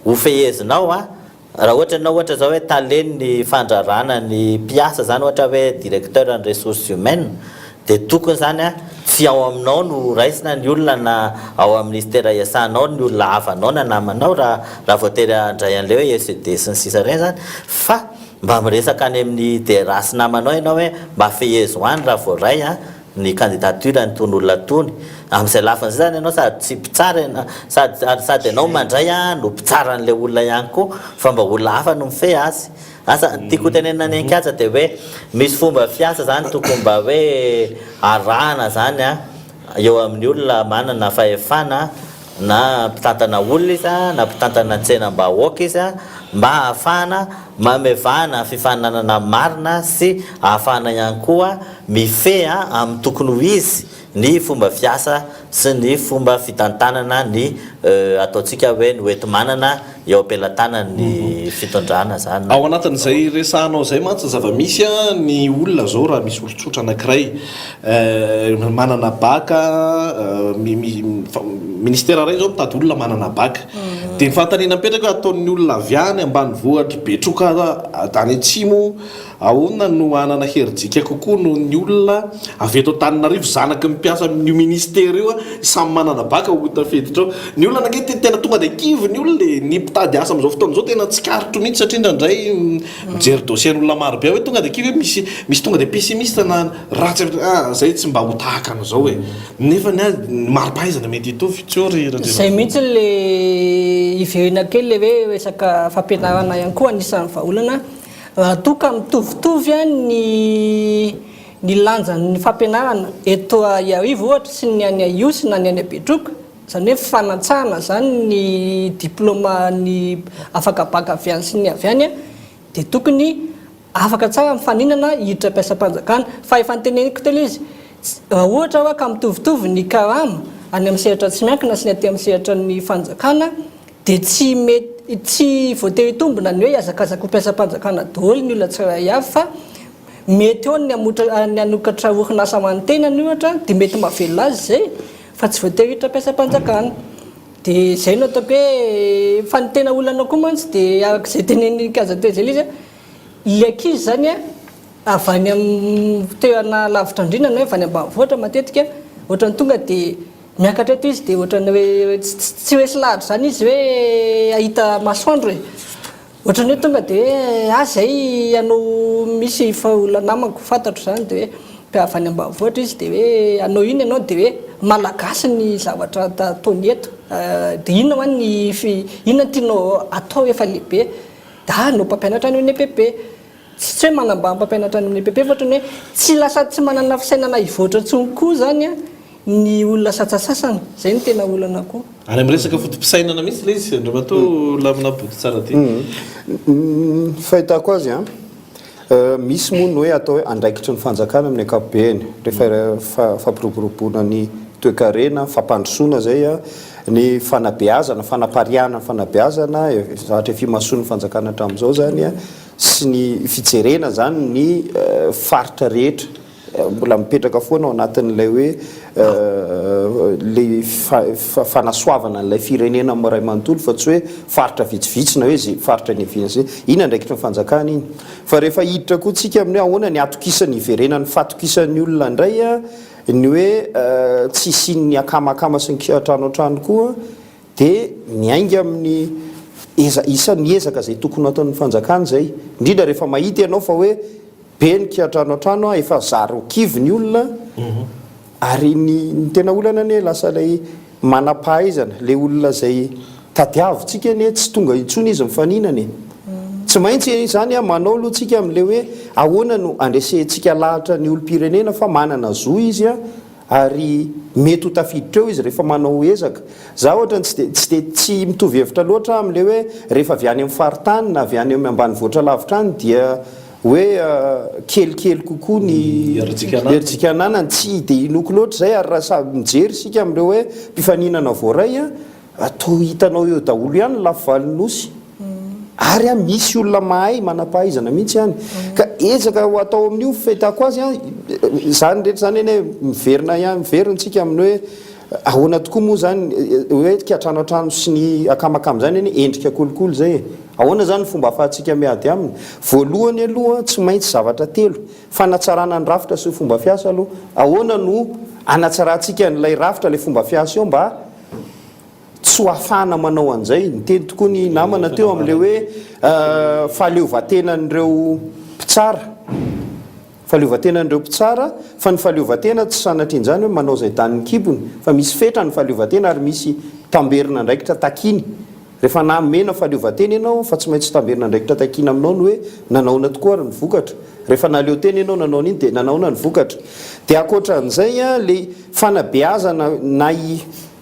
ho fehezinao an, raha ohatra ianao ohatra zao hoe talen'ny fandrarana ny mpiasa zany ohatra hoe directeur ny ressources humaines dia tokony zany an tsy ao aminao no raisina ny olona na ao amin'ny ministera iasanao ny olona havanao na namanao raha raha voatery handray an'ilay hoe ECD sy ny sisa ireny zany fa mba miresaka any amin'ny DRH sy namanao ianao hoe mba fehezo any raha voaray an ny candidature an'itony olona itony, amin'izay lafiny izay zany ianao sady tsy mpitsara ianao, sady ary sady ianao mandray an no mpitsara an'ilay olona ihany koa fa mba olona hafa no mifehy azy. Asa, ny tiako hotenenina any an-kianja dia hoe misy fomba fiasa zany tokony mba hoe arahana zany an eo amin'ny olona manana fahefana na mpitantana olona izy na mpitantana tsenam-bahoaka izy mba hahafahana mamevahana fifaninanana marina sy hahafahana ihany koa mifehy amin'ny tokony ho izy ny fomba fiasa sy ny fomba fitantanana ny ataontsika hoe ny hoenti-manana eo am-pelatanan'ny fitondrana izany. Ao anatin'izay resahanao izay mantsy ny zava-misy, ny olona izao raha misy olon-tsotra anankiray manana bac, ministera iray izao mitady olona manana bac, dia ny fanontaniana mipetraka hoe ataon'ny olona avy any ambanivohitr'i Betroka any atsimo Ahoana no hanana herijika kokoa noho ny olona avy eto Antananarivo zanaky ny mpiasa amin'io ministera io samy manana bac ho tafiditra ao? Ny olona ange tena tonga dia kivy ny olona e! Ny mpitady asa amin'izao fotoana izao tena tsikaritro mihitsy satria indraindray mijery dossier n'olona maro be aho hoe tonga dia kivy hoe misy misy tonga dia pessimiste na ratsy avy ah zay tsy mba ho tahaka an'izao e! Nefa ny ahy ny mari-pahaizana mety hitovy, tsy eo ry Randrianarivo. Izay mihitsy le hiverina kely le hoe resaka fampianarana ihany koa anisan'ny vahaolana. Raha toa ka mitovitovy ny ny lanjan'ny fampianarana eto Iarivo ohatra sy ny any Ihosy na ny any Betroka. Izany hoe fanatsahana izany ny diplaoma ny afaka bac avy any sy ny avy any dia tokony afaka tsara mifaninana hiditra mpiasam-panjakana. Fa efa noteneniko teo ilay izy, raha ohatra hoa ka mitovitovy ny karama any amin'ny sehatra tsy miankina sy ny aty amin'ny sehatra ny fanjakana dia tsy mety tsy voatery hitombina ny hoe hihazakazaka ho mpiasam-panjakana daholo ny olona tsirairay avy fa mety eo ny hamotra ny hanokatra orinasa ho an'ny tenany ohatra dia mety mahavelona azy izay fa tsy voatery hiditra mpiasam-panjakana. Dia izay no ataoko hoe fa ny tena olana koa mantsy dia araka izay tenenin'i Kaja teo izay ilay izy an, ilay ankizy izany an, avy any amin'ny toerana lavitra andriana na hoe avy any ambanivohitra matetika, ohatran'ny tonga dia miakatra eto izy dia ohatran'ny hoe tsy resy lahatra izany izy hoe hahita masoandro e. Ohatran'ny hoe tonga dia hoe ah zay hanao misy fa olona namako fantatro izany dia hoe mpiavy any ambanivohitra izy dia hoe hanao inona ianao dia hoe malagasy ny zavatra ataony eto dia inona hoa ny inona no tianao atao rehefa lehibe dia ah hanao mpampianatra any amin'ny EPP. Tsy tsy hoe manambany mpampianatra any amin'ny EPP fa ohatran'ny hoe tsy lasa tsy manana fisainana hivoatra intsony koa izany an ny olona satsasasany. Izay no tena olana koa. Any amin'ny resaka foto-pisainana mihitsy ilay izy Andriamatoa Lamina Bototsaradia. Ny fahitako azy an, misy moa ny hoe atao hoe andraikitry ny fanjakana amin'ny ankapobeny, rehefa fampiroboroboana ny toekarena, fampandrosoana izay an, ny fanabeazana, fanapariahana ny fanabeazana, zavatra efa imasoan'ny fanjakana hatramin'izao izany an, sy ny fijerena izany ny faritra rehetra mbola mipetraka foana ao anatin'ilay hoe ilay fanasoavana an'ilay firenena iray manontolo fa tsy hoe faritra vitsivitsy na hoe izay faritra niaviana izay. Iny andraikitry ny fanjakana iny. Fa rehefa hiditra koa tsika amin'ny hoe ahoana ny hatokisana hiverenan'ny fahatokisan'ny olona indray ny hoe tsy hisian'ny akamakama sy ny kiantranoantrano koa Dia miainga amin'ny eza, isan'ny ezaka izay tokony ho ataon'ny fanjakana izay, indrindra rehefa mahita ianao fa hoe be ny kiantranoantrano, efa zary ho kivy ny olona, ary ny ny tena olana anie lasa ilay manam-pahaizana, ilay olona izay tadiavintsika anie tsy tonga intsony izy mifaninana e. Tsy maintsy izany manao aloha tsika amin'ilay hoe ahoana no andresentsika lahatra ny olom-pirenena fa manana zo izy Ary mety ho tafiditra eo izy rehefa manao ezaka. Za ohatrany tsy de tsy de tsy mitovy hevitra loatra aho amin'ilay hoe rehefa avy any amin'ny faritany na avy any amin'ny ambanivohitra lavitra any dia hoe kelikely kokoa ny herijika ananany. Tsy de inoako loatra izay ary raha samy mijery isika amin'ireo hoe mpifaninana voaray Toa hitanao eo daholo ihany ny lafivalin'ny nosy. Ary an, misy olona mahay, manam-pahaizana mihitsy any. Ka ezaka ho atao amin'io fahitako azy an, izany rehetra izany anie miverina ihany, miverina tsika amin'ny hoe ahoana tokoa moa izany hoe kiantranoantrano sy ny akamakama izany anie endrika kolikoly izay e. Ahoana izany ny fomba ahafahantsika miady aminy? Voalohany aloha tsy maintsy zavatra telo, fanatsarana ny rafitra sy ny fomba fiasa aloha. Ahoana no hanatsarantsika an'ilay rafitra, ilay fomba fiasa eo mba Tsy ho afahana manao an'izay. Niteny tokoa ny namana teo amin'ilay hoe fahaleovantenan'ireo mpitsara. Fahaleovantenan'ireo mpitsara, fa ny fahaleovantena tsy sanatrian'izany hoe manao izay danin'ny kibony, fa misy fetra ny fahaleovantena ary misy tamberin'andraikitra takiany. Rehefa namena fahaleovantena ianao fa tsy maintsy tamberin'andraikitra takiana aminao ny hoe nanaona tokoa ary ny vokatra. Rehefa nahaleo tena ianao nanao an'iny dia nanaona ny vokatra. Dia ankoatran'izay ilay fanabeazana na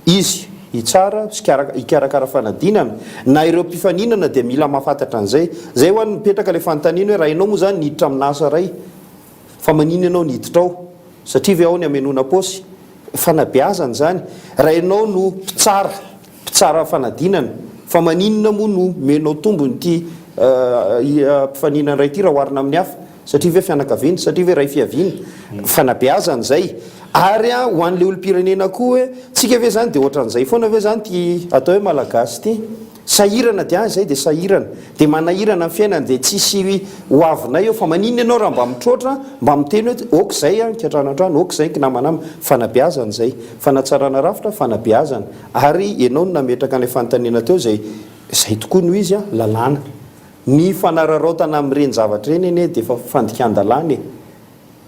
izy hitsara sy hikarakara fanadinana na ireo mpifaninana dia mila mahafantatra an'izay. Izay ho'a no mipetraka ilay fanontaniana hoe raha ianao moa izany niditra amina asa iray fa maninona ianao niditra ao? Satria ve ao ny hamenoana paosy? Fanabeazana izany. Raha ianao no mpitsara Mpitsara fanadinana, fa maninona moa no omenao tombony ity mpifaninana iray ity raha oharina amin'ny hafa? Satria ve fianakaviana? Satria ve ray fiaviana? Fanabeazana izay. Ary ho an'ilay olom-pirenena koa hoe, tsika ve izany dia ohatran'izay foana ve izany ity atao hoe Malagasy ity? Sahirana dia any izay dia sahirana. Dia manahirana ny fiainana dia tsisy ho avinay eo fa maninona ianao raha mba mitroatra, mba miteny hoe ok izay an, kiantranoantrano, ok izay kinamanama. Fanabeazana izay. Fanatsarana rafitra, fanabeazana. Ary ianao no nametraka an'ilay fanontaniana teo izay izay tokoa no izy an, lalàna. Ny fanararaotana amin'ireny zavatra ireny anie dia efa fandikan-dalàna e.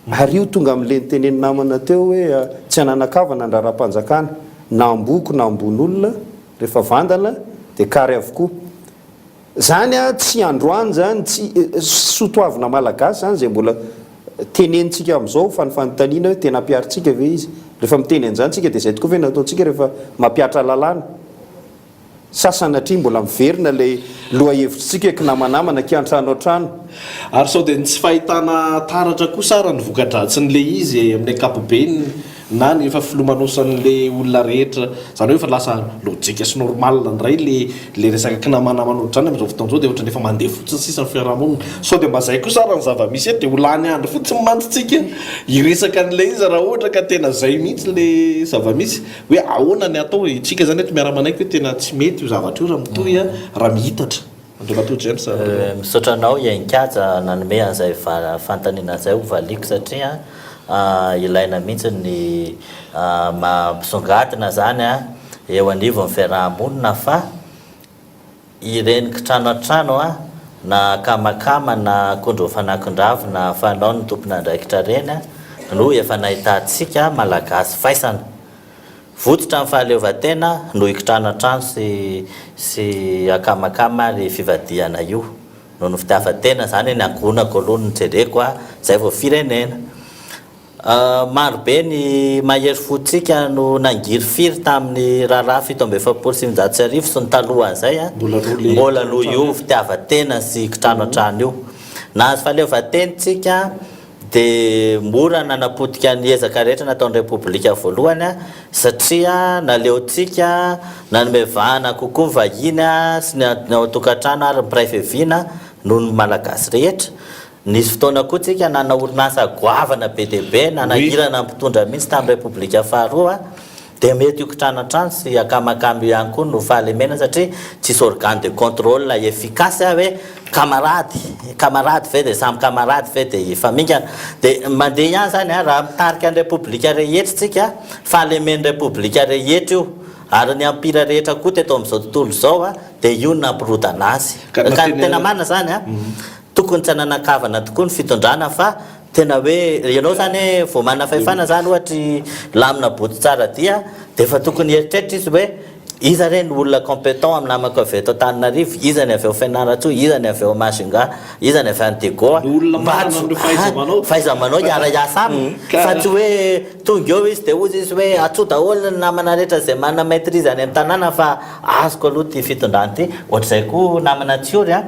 Ary io tonga amin'ilay notenenin'ny namana teo hoe tsy hananan-kavana ny raharaham-panjakana, na amboko na ambon'olona, rehefa vandana dia kary avokoa. Zany a tsy androany zany, tsy soa toavina malagasy zany zay mbola tenenintsika amizao fa ny fanontaniana hoe tena ampiharintsika ve izy? Rehefa miteny an'izany tsika dia izay tokoa ve no ataontsika rehefa mampihatra lalàna? Sa sanatria mbola miverina ilay lohahevitritsika hoe kinamanamana, kiantrano an-trano? Ary sao dia ny tsy fahitana taratra kosa ara ny voka-dratsin'ilay izy e, amin'ny ankapobeny na ny efa filomanosan'ilay olona rehetra, izany hoe efa lasa lojika sy normal indray ilay ilay resaka kinamanamana ohatr'izany amin'izao fotoana izao dia ohatran'ny efa mandeha fotsiny sisa ny fiarahamonina. Sao dia mba izay kosa ara ny zava-misy eto dia ho lany andro fotsiny mantsy tsika hiresaka an'ilay izy raha ohatra ka tena izay mihitsy ilay zava-misy. Hoe ahoana ny atao e? Tsika zany eto miara-manaiky hoe tena tsy mety io zavatra io raha mitohy raha mihitatra. Andriamatoa James a. Misaotra anao Iankaja nanome an'izay fanontaniana izay ho valiako satria ilaina mihitsy ny mampisongadina izany eo anivon'ny fiaraha-monina fa ireny kitrano an-trano na akamakama na akondro fanakon-dravina fanaon'ny tompon'andraikitra ireny no efa nahitantsika Malagasy faisana. Votsotra ny fahaleovantena noho io kitrano an-trano sy sy akamakama ary fivadihana io. Noho ny fitiavan-tena izany ny ankohonako aloha no jereko izay vao firenena. Maro be ny mahery fontsika no nangirifiry tamin'ny raharaha 1947 sy ny talohan'izay, mbola noho io fitiavan-tena sy kitrano an-trano io. Nahazo fahaleovantena isika dia mora nanapotika ny ezaka rehetra nataon'ny Repoblika voalohany satria naleontsika nanome vahana kokoa ny vahiny sy ny ao an-tokantrano ary ny mpiray fiaviana noho ny Malagasy rehetra. Nisy fotoana koa tsika nanana orinasa goavana be dia be nanahirana ny mpitondra mihitsy tamin'ny Repoblika faharoa dia mety io kitranatrano sy akamakama io ihany koa no fahalemena satria tsisy organe de contrôle efficace hoe kamarady, kamarady ve dia samy kamarady ve dia hifamingana. Dia mandeha ihany izany raha mitarika ny Repoblika rehetra tsika, fahalemen'ny Repoblika rehetra io ary ny empire rehetra koa teto amin'izao tontolo izao dia io no nampirodana azy. Ka ny tena marina izany an, Tokony tsy hananan-kavana tokoa ny fitondrana fa tena hoe ianao zany hoe vao manana fahefana zany ohatra i Lamina Bototsaradia dia efa tokony hieritreritra izy hoe iza re ny olona compétent amin'ny namako avy eto Antananarivo, iza ny avy ao Fianarantsoa, iza ny avy ao Majunga, iza ny avy any Diego Ny olona mba manana tsy an'ireo fahaiza-manao. fahaiza-manao hiara-hiasa aminy Ka fa tsy hoe tonga eo izy dia hozy izy hoe antsoa daholo ny namana rehetra izay manana maîtrise any amin'ny tanàna fa azoko aloha ity fitondrana ity. Ohatr'izay koa namana Tsiory a.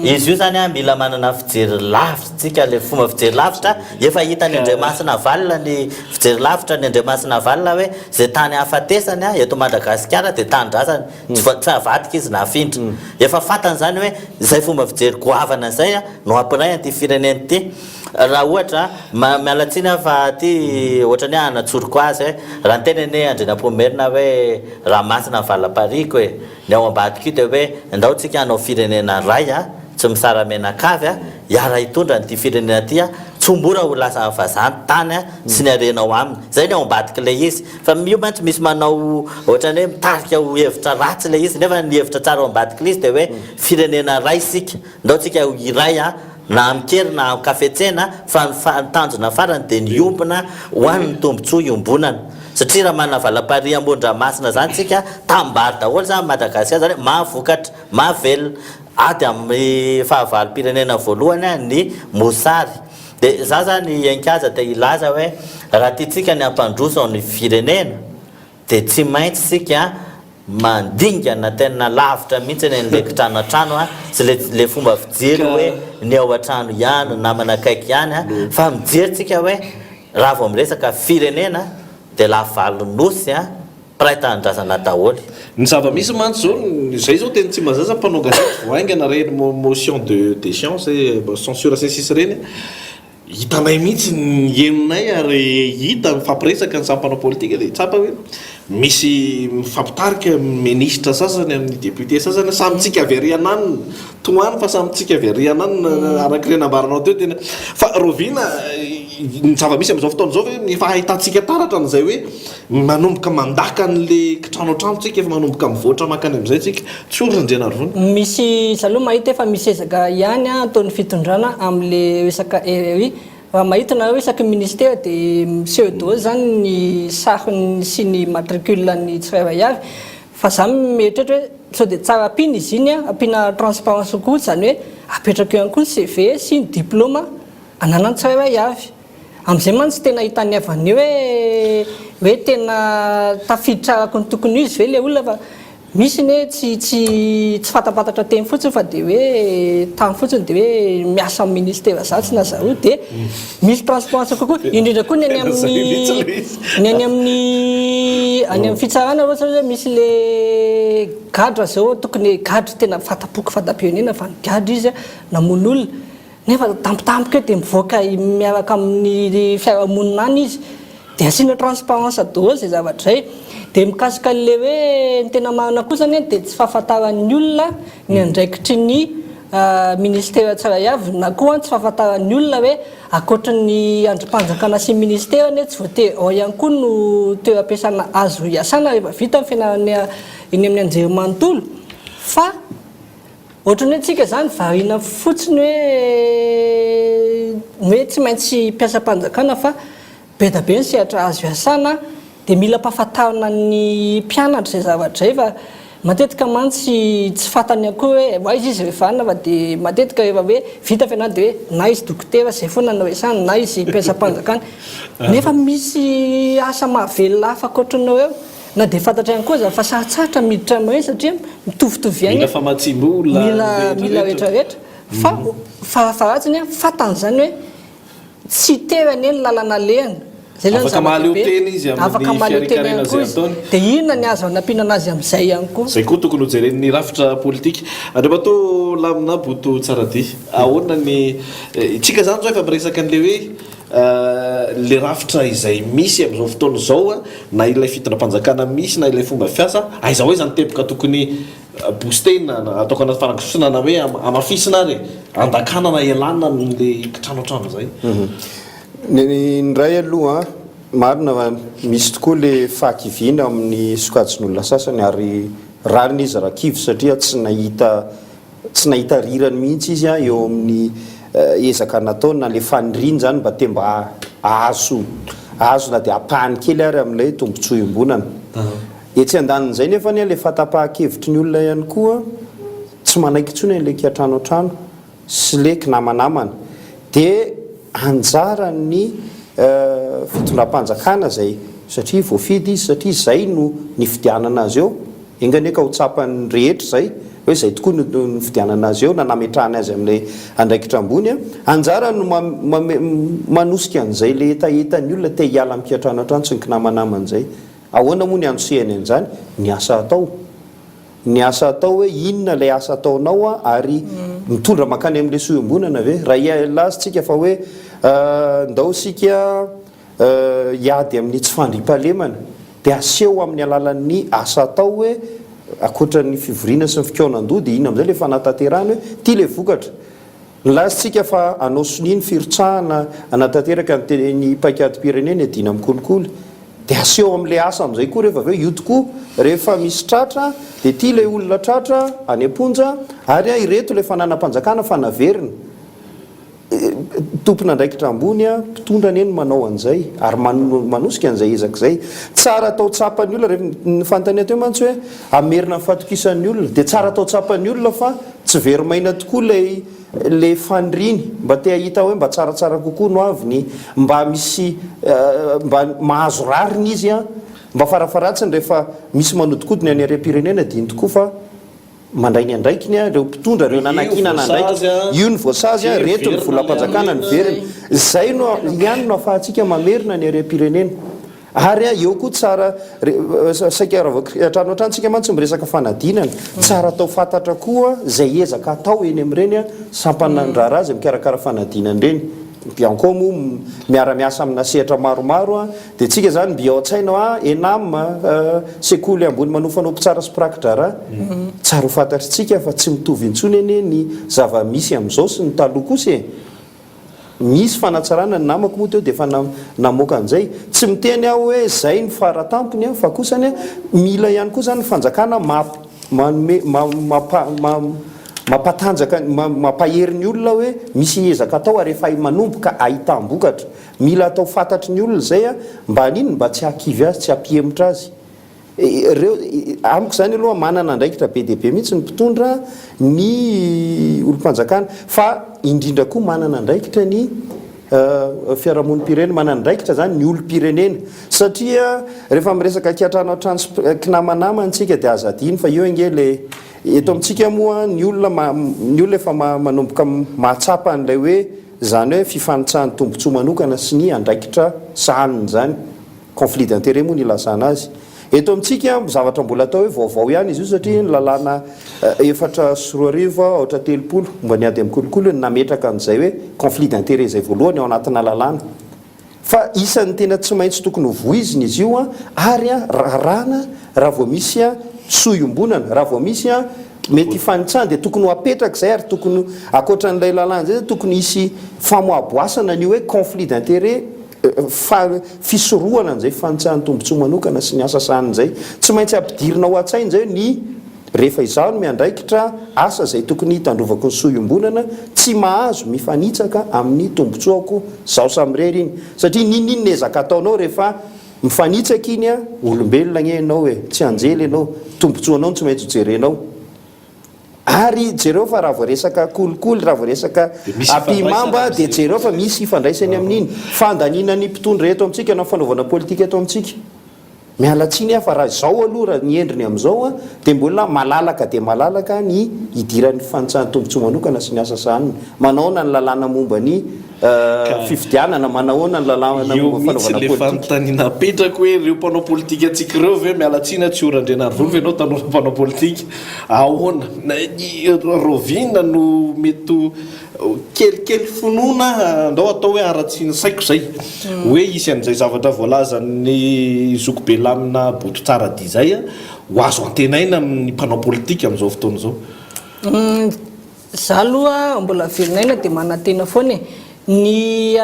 Izy io zany a mila manana fijery lavitra tsika le fomba fijery lavitra efa hitany Andriamasinavalona ny fijery lavitra ny Andriamasinavalona hoe ze tany ahafatesany a eto Madagasikara de tanindrazany tsy va- tsy avadika izy na afindra efa fantany zany hoe zay fomba fijery goavana zay a no hampiray an'ity firenena ity raha ohatra ma- miala tsiny aho fa ty ohatrany hoe hanatsoriko azy hoe raha niteny anie Andrianampoinimerina hoe ranomasina ny valapariko e Ny ao ambadika io dia hoe ndao tsika hanao firenena iray a, tsy misara-menakavy a, hiara-hitondra an'ity firenena ity a, tsy ho mora ho lasan'ny vazaha ny tany a sy ny harena ao aminy. Izay ny ao ambadik'ilay izy. Fa io mantsy misy manao ohatran'ny hoe mitarika ho hevitra ratsy ilay izy nefa ny hevitra tsara ao ambadik'ilay izy dia hoe firenena iray isika, ndao tsika ho iray a, na amin-kery na amin-kafetsena fa ny fa ny tanjona farany dia ny hiombona ho an'ny tombontsoa iombonana. Satria raha manana valamparihy amoron-dranomasina izany tsika, tanimbary daholo izany Madagasikara, izany hoe mahavokatra, mahavelona. Ady amin'ny fahavalom-pirenena voalohany ny mosary. Dia za izany Iankaja te hilaza hoe raha tiantsika ny hampandroso ny firenena dia tsy maintsy isika Mandingana tena lavitra mihitsy ny an'ilay kitrano an-trano a, tsy le le fomba fijery hoe ny ao an-trano ihany, ny namana akaiky ihany a, fa mijery tsika hoe raha vao miresaka firenena dia lafy nosy a, mpiray tanindrazana daholo. Ny zava-misy mantsy zao, izay zao teny Tsimbazaza mpanao gazety vao haingana ireny motion de déchéance, censure sy ny sisa ireny, Hitanay mihitsy ny henonay ary hita mifampiresaka ny samy mpanao politika dia tsapa hoe misy mifampitarika minisitra sasany amin'ny député sasany samy tsika avy ary ananona tohano fa samy tsika avy ary ananona araka ilay nambaranao teo tena fa rahoviana ny zava-misy amin'izao fotoana izao ve efa ahitantsika taratra an'izay hoe manomboka mandaka an'le kitrano an-trano tsika efa manomboka mivoatra mankany amin'izay tsika tsy ory Randrianarivony. Misy, za aloha mahita efa misy ezaka ihany ataon'ny fitondrana amin'le resaka RRI. Raha mahita nareo isaky ny ministera dia miseho daholo zany ny sariny sy ny matricule ny tsirairay avy. Fa za mieritreritra hoe sao dia tsara ampiana izy iny, ampiana transparence kokoa, izany hoe apetraka eo ihany koa ny CV sy ny diploma ananan'ny tsirairay avy. Amin'izay mantsy tena hitan'ny havany hoe Hoe tena tafiditra araka ny tokony ho izy ve ilay olona fa misy ny hoe tsy tsy tsy fantapantatra teny fotsiny fa dia hoe tany fotsiny dia hoe miasa amin'ny ministera zatsy na zaroa dia misy transparence kokoa indrindra koa ny any amin'ny ny any amin'ny any amin'ny fitsarana ohatra hoe misy le gadra zao tokony gadra tena fanta-poko fanta-pirenena fa nigadra izy namono olona Nefa tampotampoka eo dia mivoaka miaraka amin'ny fiarahamonina any izy. Dia asiana transparence daholo izay zavatra izay. Dia mikasika an'ilay hoe ny tena marina kosa anie dia tsy fahafantaran'ny olona ny andraikitry ny ministera tsirairay avy na koa tsy fahafantaran'ny olona hoe ankoatry ny andrim-panjakana sy ny ministera anie tsy voatery ao ihany koa no toeram-piasana azo iasana rehefa vita ny fianarana eny amin'ny anjerimanontolo fa Ohatran'ny hoe tsika zany variana fotsiny hoe ny hoe tsy maintsy mpiasam-panjakana fa be da be ny sehatra azo iasana dia mila ampahafantarina ny mpianatra izay zavatra izay fa matetika mantsy tsy fantany akory hoe ho aiza izy rehefa any fa dia matetika rehefa hoe vita fianarana dia hoe na izy dokotera izay foana no resahana na izy mpiasam-panjakana nefa misy asa mahavelona hafa ankoatran'ireo. Na dia fantatra ihany koa aza fa sarotsarotra miditra amin'ireny satria mitovitovy aina, Mila famatsiam-bola, mila ny mila rehetra rehetra rehetra fa farafaharatsiny an, fantany izany hoe tsy tery anie ny lalana alehany, izay izany Afaka mahaleo zava-dehibe, tena izy amin'ny afaka mahaleo tena fiarikarena ihany koa izay izy, ataony. dia inona ny azo anampiana anazy amin'izay ihany koa. Izay koa tokony hojeren'ny rafitra politika. Andriamatoa Lamina Boto Tsaradia, ahoana ny, isika izany izao efa miresaka an'ilay hoe Ilay rafitra izay misy amin'izao fotoana izao, na ilay fitondram-panjakana misy, na ilay fomba fiasa, aiza ho aiza ny teboka tokony booster-na, na ataoko anaty farangosoana, na hoe hamafisina ary e, handakana na hialana amin'ilay kitranoantrano izay. Ny indray aloha, marina fa misy tokoa ilay fahakiviana amin'ny sokajin'olona sasany ary rariny izy raha kivy satria tsy nahita Tsy nahita rirany mihitsy izy eo amin'ny ezaka nataony na ilay faniriany izany mba te mba hahazo hahazo na dia ampahany kely ary amin'ilay tombontsoa iombonana. Etsy andanin'izay nefa anie ilay fahatapahan-kevitry ny olona ihany koa tsy manaiky intsony an'ilay kiantranoantrano sy ilay kinamanamana. Dia anjaran'ny fitondram-panjakana izay satria voafidy izy satria izay no nifidianana azy eo. Enga anie ka ho tsapan'ny rehetra izay, hoe izay tokoa no nifidianana azy eo na nametrahany azy amin'ilay andraikitra ambony. Anjarany no manosika an'izay ilay hetahetan'ny olona te hiala amin'ny kiantranoantrano sy ny kinamanamana izay. Ahoana moa ny hanosehany an'izany? Ny asa atao. Ny asa atao hoe inona ilay asa ataonao ary mitondra mankany amin'ilay soa iombonana ve? Raha hilaza isika fa hoe ndao isika hiady amin'ny tsy fandriampahalemana dia aseho amin'ny alalan'ny asa atao hoe ankoatra ny fivoriana sy ny fikaonan-doha dia inona amin'izay ilay fanatanterahana hoe ity ilay vokatra. Nilaza isika fa hanao sonia ny firotsahana hanatanteraka ny teny paikadim-pirenena hiadiana amin'ny kolikoly dia aseho amin'ilay asa amin'izay koa rehefa avy eo io tokoa rehefa misy tratra dia ity ilay olona tratra any am-ponja ary ireto ilay fananam-panjakana fa naverina. Tompon'andraikitra ambony mpitondra anie no manao an'izay ary manosika an'izay ezaka izay. Tsara atao tsapan'ny olona, rehefa ny fanontaniana teo mantsy hoe hamerina ny fahatokisan'ny olona dia tsara atao tsapan'ny olona fa tsy very maina tokoa ilay ilay faniriany mba te hahita hoe mba tsaratsara kokoa no aviny, mba misy mba mahazo rariny izy an, mba farafaharatsiny rehefa misy manodinkodina ny harem-pirenena dia iny tokoa fa Mandray ny andraikiny ireo mpitondra, ireo nanankinana andraikitra. Io ny voasazy, ireto ny volam-panjakana niverina. Izay no ihany no ahafahantsika mamerina ny harem-pirenena. Ary eo koa tsara, saika raha vao hatrany hatrany tsika mantsy miresaka fanadinana, tsara atao fantatra koa izay ezaka atao eny amin'ireny sampanan-draharaha izay mikarakara fanadinana ireny. Bianco moa miara-miasa amina sehatra maromaro dia tsika zany mby ao an-tsaina hoa ENAM, sekoly ambony manofana ho mpitsara sy mpiraki-draharaha. Tsara ho fantatritsika fa tsy mitovy intsony anie ny zava-misy amin'izao sy ny taloha kosa e! Misy fanatsarana, ny namako moa teo dia efa namoaka an'izay. Tsy miteny aho hoe zay no faratampony fa kosany mila ihany koa zany ny fanjakana manome mampatanjaka mampahery ny olona hoe misy ezaka atao ary efa manomboka ahitam-bokatra. Mila atao fantatry ny olona izay mba haninona? Mba tsy hahakivy azy, tsy hampihemotra azy. Ireo, amiko izany aloha manana andraikitra be dia be mihitsy ny mpitondra, ny olom-panjakana, fa indrindra koa manana andraikitra ny. fiarahamonim-pirenena, manana andraikitra izany ny olom-pirenena satria rehefa miresaka kiantrano an-trano sy kinamanamana isika dia aza adino fa io ange ilay eto amintsika moa ny olona ny olona efa manomboka mahatsapa an'ilay hoe izany hoe fifanitsahan'ny tombontsoa manokana sy ny andraikitra sahaniny izany. Conflit d'intérêt moa no ilazana azy. Eto amintsika, zavatra mbola atao hoe vaovao ihany izy io satria ny lalàna 2004 aotra 30 momba ny ady amin'ny kolikoly no nametraka an'izay hoe conflit d'intérêt izay voalohany ao anatina lalàna. Fa isan'ny tena tsy maintsy tokony ho voizina izy io ary raràna raha vao misy soa iombonana, raha vao misy mety hifanitsahana dia tokony ho apetraka izay ary tokony ankoatra an'ilay lalàna izay tokony hisy famoaboasana an'io hoe conflit d'intérêt Fa fisorohana an'izay fanitsahan'ny tombontsoa manokana sy ny asa sahaniny izay. Tsy maintsy ampidirina ao an-tsaina izay ny rehefa izaho no miandraikitra asa izay tokony hitandrovako ny soa iombonana, tsy mahazo mifanitsaka amin'ny tombontsoako izaho samirery iny. Satria n'inon'inona ezaka ataonao rehefa mifanitsaka iny, olombelona anie ianao e, tsy anjely ianao, tombontsoanao no tsy maintsy hojerenao. Ary jereo fa raha vao resaka kolikoly, raha vao resaka ampihimamba dia jereo fa misy ifandraisany amin'iny fandaniana ny mpitondra eto amintsika na fanaovana politika eto amintsika. Miala tsiny aho fa raha izao aloha raha ny endriny amin'izao dia mbola malalaka dia malalaka ny hidiran'ny fanitsahan-tombontsoa manokana sy ny asa sahaniny. Manahoana ny lalàna momba ny fifidianana, manahoana ny lalàna Eo momba mihitsy fanaovana le politika. fanontaniana apetrako hoe ireo mpanao politika antsika ireo ve, miala tsiny aho tsy ho Randrianarivony ve ianao tanora mpanao politika, ahoana, rahoviana no mety ho kelikely finoana, andao atao hoe haratsian'ny saiko izay, hoe hisy an'izay zavatra voalazan'ny zokibe Lamina Bototsaradia izay ho azo antenaina amin'ny mpanao politika amin'izao fotoana izao? Za aloha mbola velon'aina dia manantena foana e. Ny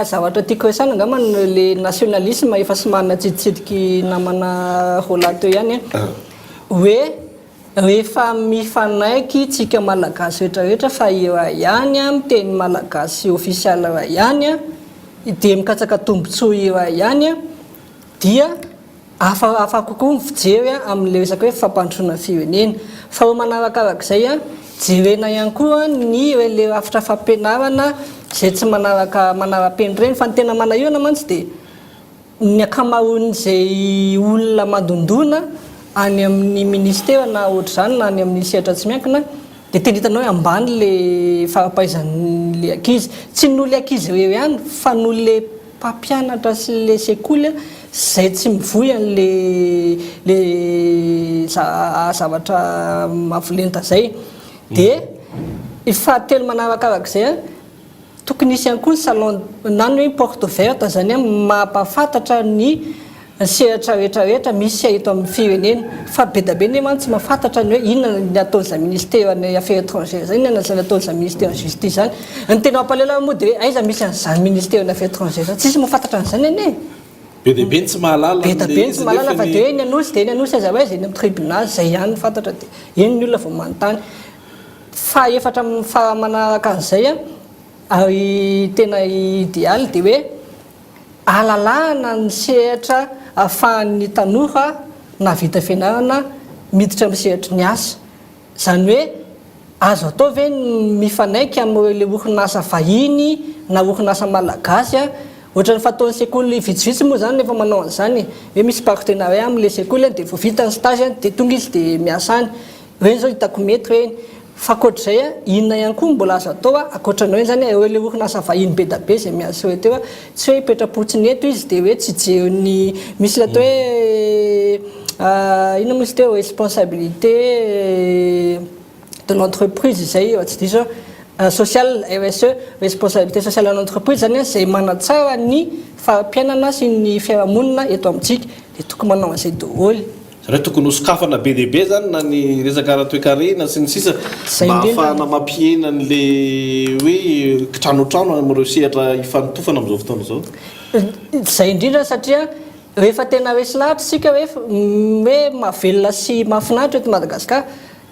zavatra tiako resahana angamba le nationalisme efa somary natsiditsidiky namana Roland teo ihany an. Hoe rehefa mifanaiky tsika malagasy rehetra rehetra fa iray ihany an, miteny malagasy ofisialy iray ihany an, dia mikatsaka tombotsoa iray ihany an, dia Hafahafa kokoa ny fijery amin'ilay resaka hoe fampandrosoana ny firenena. Faharoa manarakarak'izay, jerena ihany koa ny ilay rafitra fampianarana izay tsy manaraka manara-penitra ireny. Fa ny tena manahirana mantsy dia ny ankamaroan'izay olona mandondona any amin'ny ministera na ohatr'izany na any amin'ny sehatra tsy miankina dia tena hitanao hoe ambany ilay fari-pahaizan'ilay ankizy. Tsy noho ilay ankizy irery ihany fa noho ilay mpampianatra sy le sekoly zay tsy mivoy an'le le zavatra mavolenta zay de fahatelo manarakarak'izay a tokony hisy ihany koa ny salon na ny hoe porte ouverte zany a mampahafantatra ny sehatra rehetra rehetra misy eto amin'ny firenena fa be da be ne mantsy tsy mahafantatra ny hoe inona ny ataon'izany ministeran'ny affaires étrangères zany inona izany ataon'izany ministeran'ny justice zany ny tena mampalahelo ary moa dia hoe aiza misy an'izany ministeran'ny affaires étrangères zany tsisy mahafantatra an'izany anie e. Be dia be ny tsy mahalala Be da be ny tsy mahalala fa dia hoe eny Anosy dia eny Anosy aiza ho aiza eny amin'ny tribunal zay ihany no fantatra dia eny ny olona vao manontany. Fahaefatra faha manaraka an'izay an ary tena ideal dia hoe Alalahana ny sehatra ahafahan'ny tanora nahavita fianarana miditra amin'ny sehatry ny asa. Izany hoe azo atao ve ny mifanaiky amin'ireo orinasa vahiny na orinasa malagasy ohatran'ny fataon'ny sekoly vitsivitsy moa izany efa manao an'izany e, hoe misy partenariat amin'ilay sekoly dia vao vita ny stage dia tonga izy dia miasa any. Ireny zao hitako mety ireny. Fa ankoatr'izay a, inona ihany koa no mbola azo atao a, ankoatra ny hoe zany ireo ilay orinasa vahiny be da be izay miasa eo teo a, tsy hoe hipetra-potsiny eto izy dia hoe tsy hijery ny, misy ilay atao hoe inona moa izy teo, responsabilité de l'entreprise izay raha tsy diso aho, sociale, RSE, responsabilité sociale en entreprise zany a, izay manatsara ny fari-piainana sy ny fiarahamonina eto amintsika, dia tokony manao an'izay daholo. Zareo tokony ho sokafana be dia be zany na ny resaka ara-toekarena sy ny sisa Zay mba indrindra. ahafahana mampihena an'le hoe kitranotrano amin'ireo sehatra ifanotofana amin'izao fotoana izao. Zay indrindra satria rehefa tena resy lahatra isika hoe hoe mahavelona sy mahafinaritra eto Madagasikara,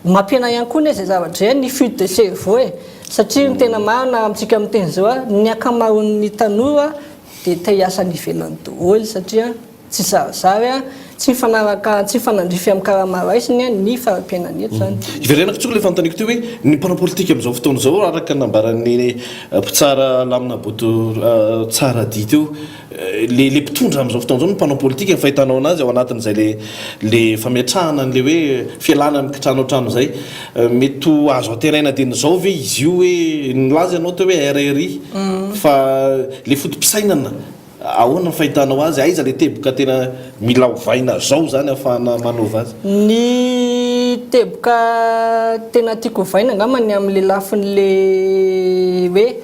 mampihena ihany koa anie izay zavatra izay ny fuite de cerveau e! Satria ny tena marina amintsika miteny izao ny ankamaroan'ny tanora dia te hiasa any ivelany daholo satria Tsy zarizary an, Tsy mifanaraka, tsy mifanandrify amin'ny karama raisiny ny fari-piainany eto izany. Hiverenako tsotra ilay fanontaniako teo hoe ny mpanao politika amin'izao fotoana izao araka ny nambaran'ny mpitsara Lamina Boto Tsaradia teo, le le mpitondra amin'izao fotoana izao ny mpanao politika ny fahitanao anazy ao anatin'izay le le fametrahana an'ilay hoe fialana amin'ny kitranoantrano izay, mety ho azo antenaina dieny izao ve izy io hoe nilaza ianao teo hoe RRI fa le foto-pisainana Ahoana ny fahitanao azy? Aiza le teboka tena mila ovaina zao zany ahafahana manova azy? Ny teboka tena tiako ovaina angamba ny amin'le lafin'le hoe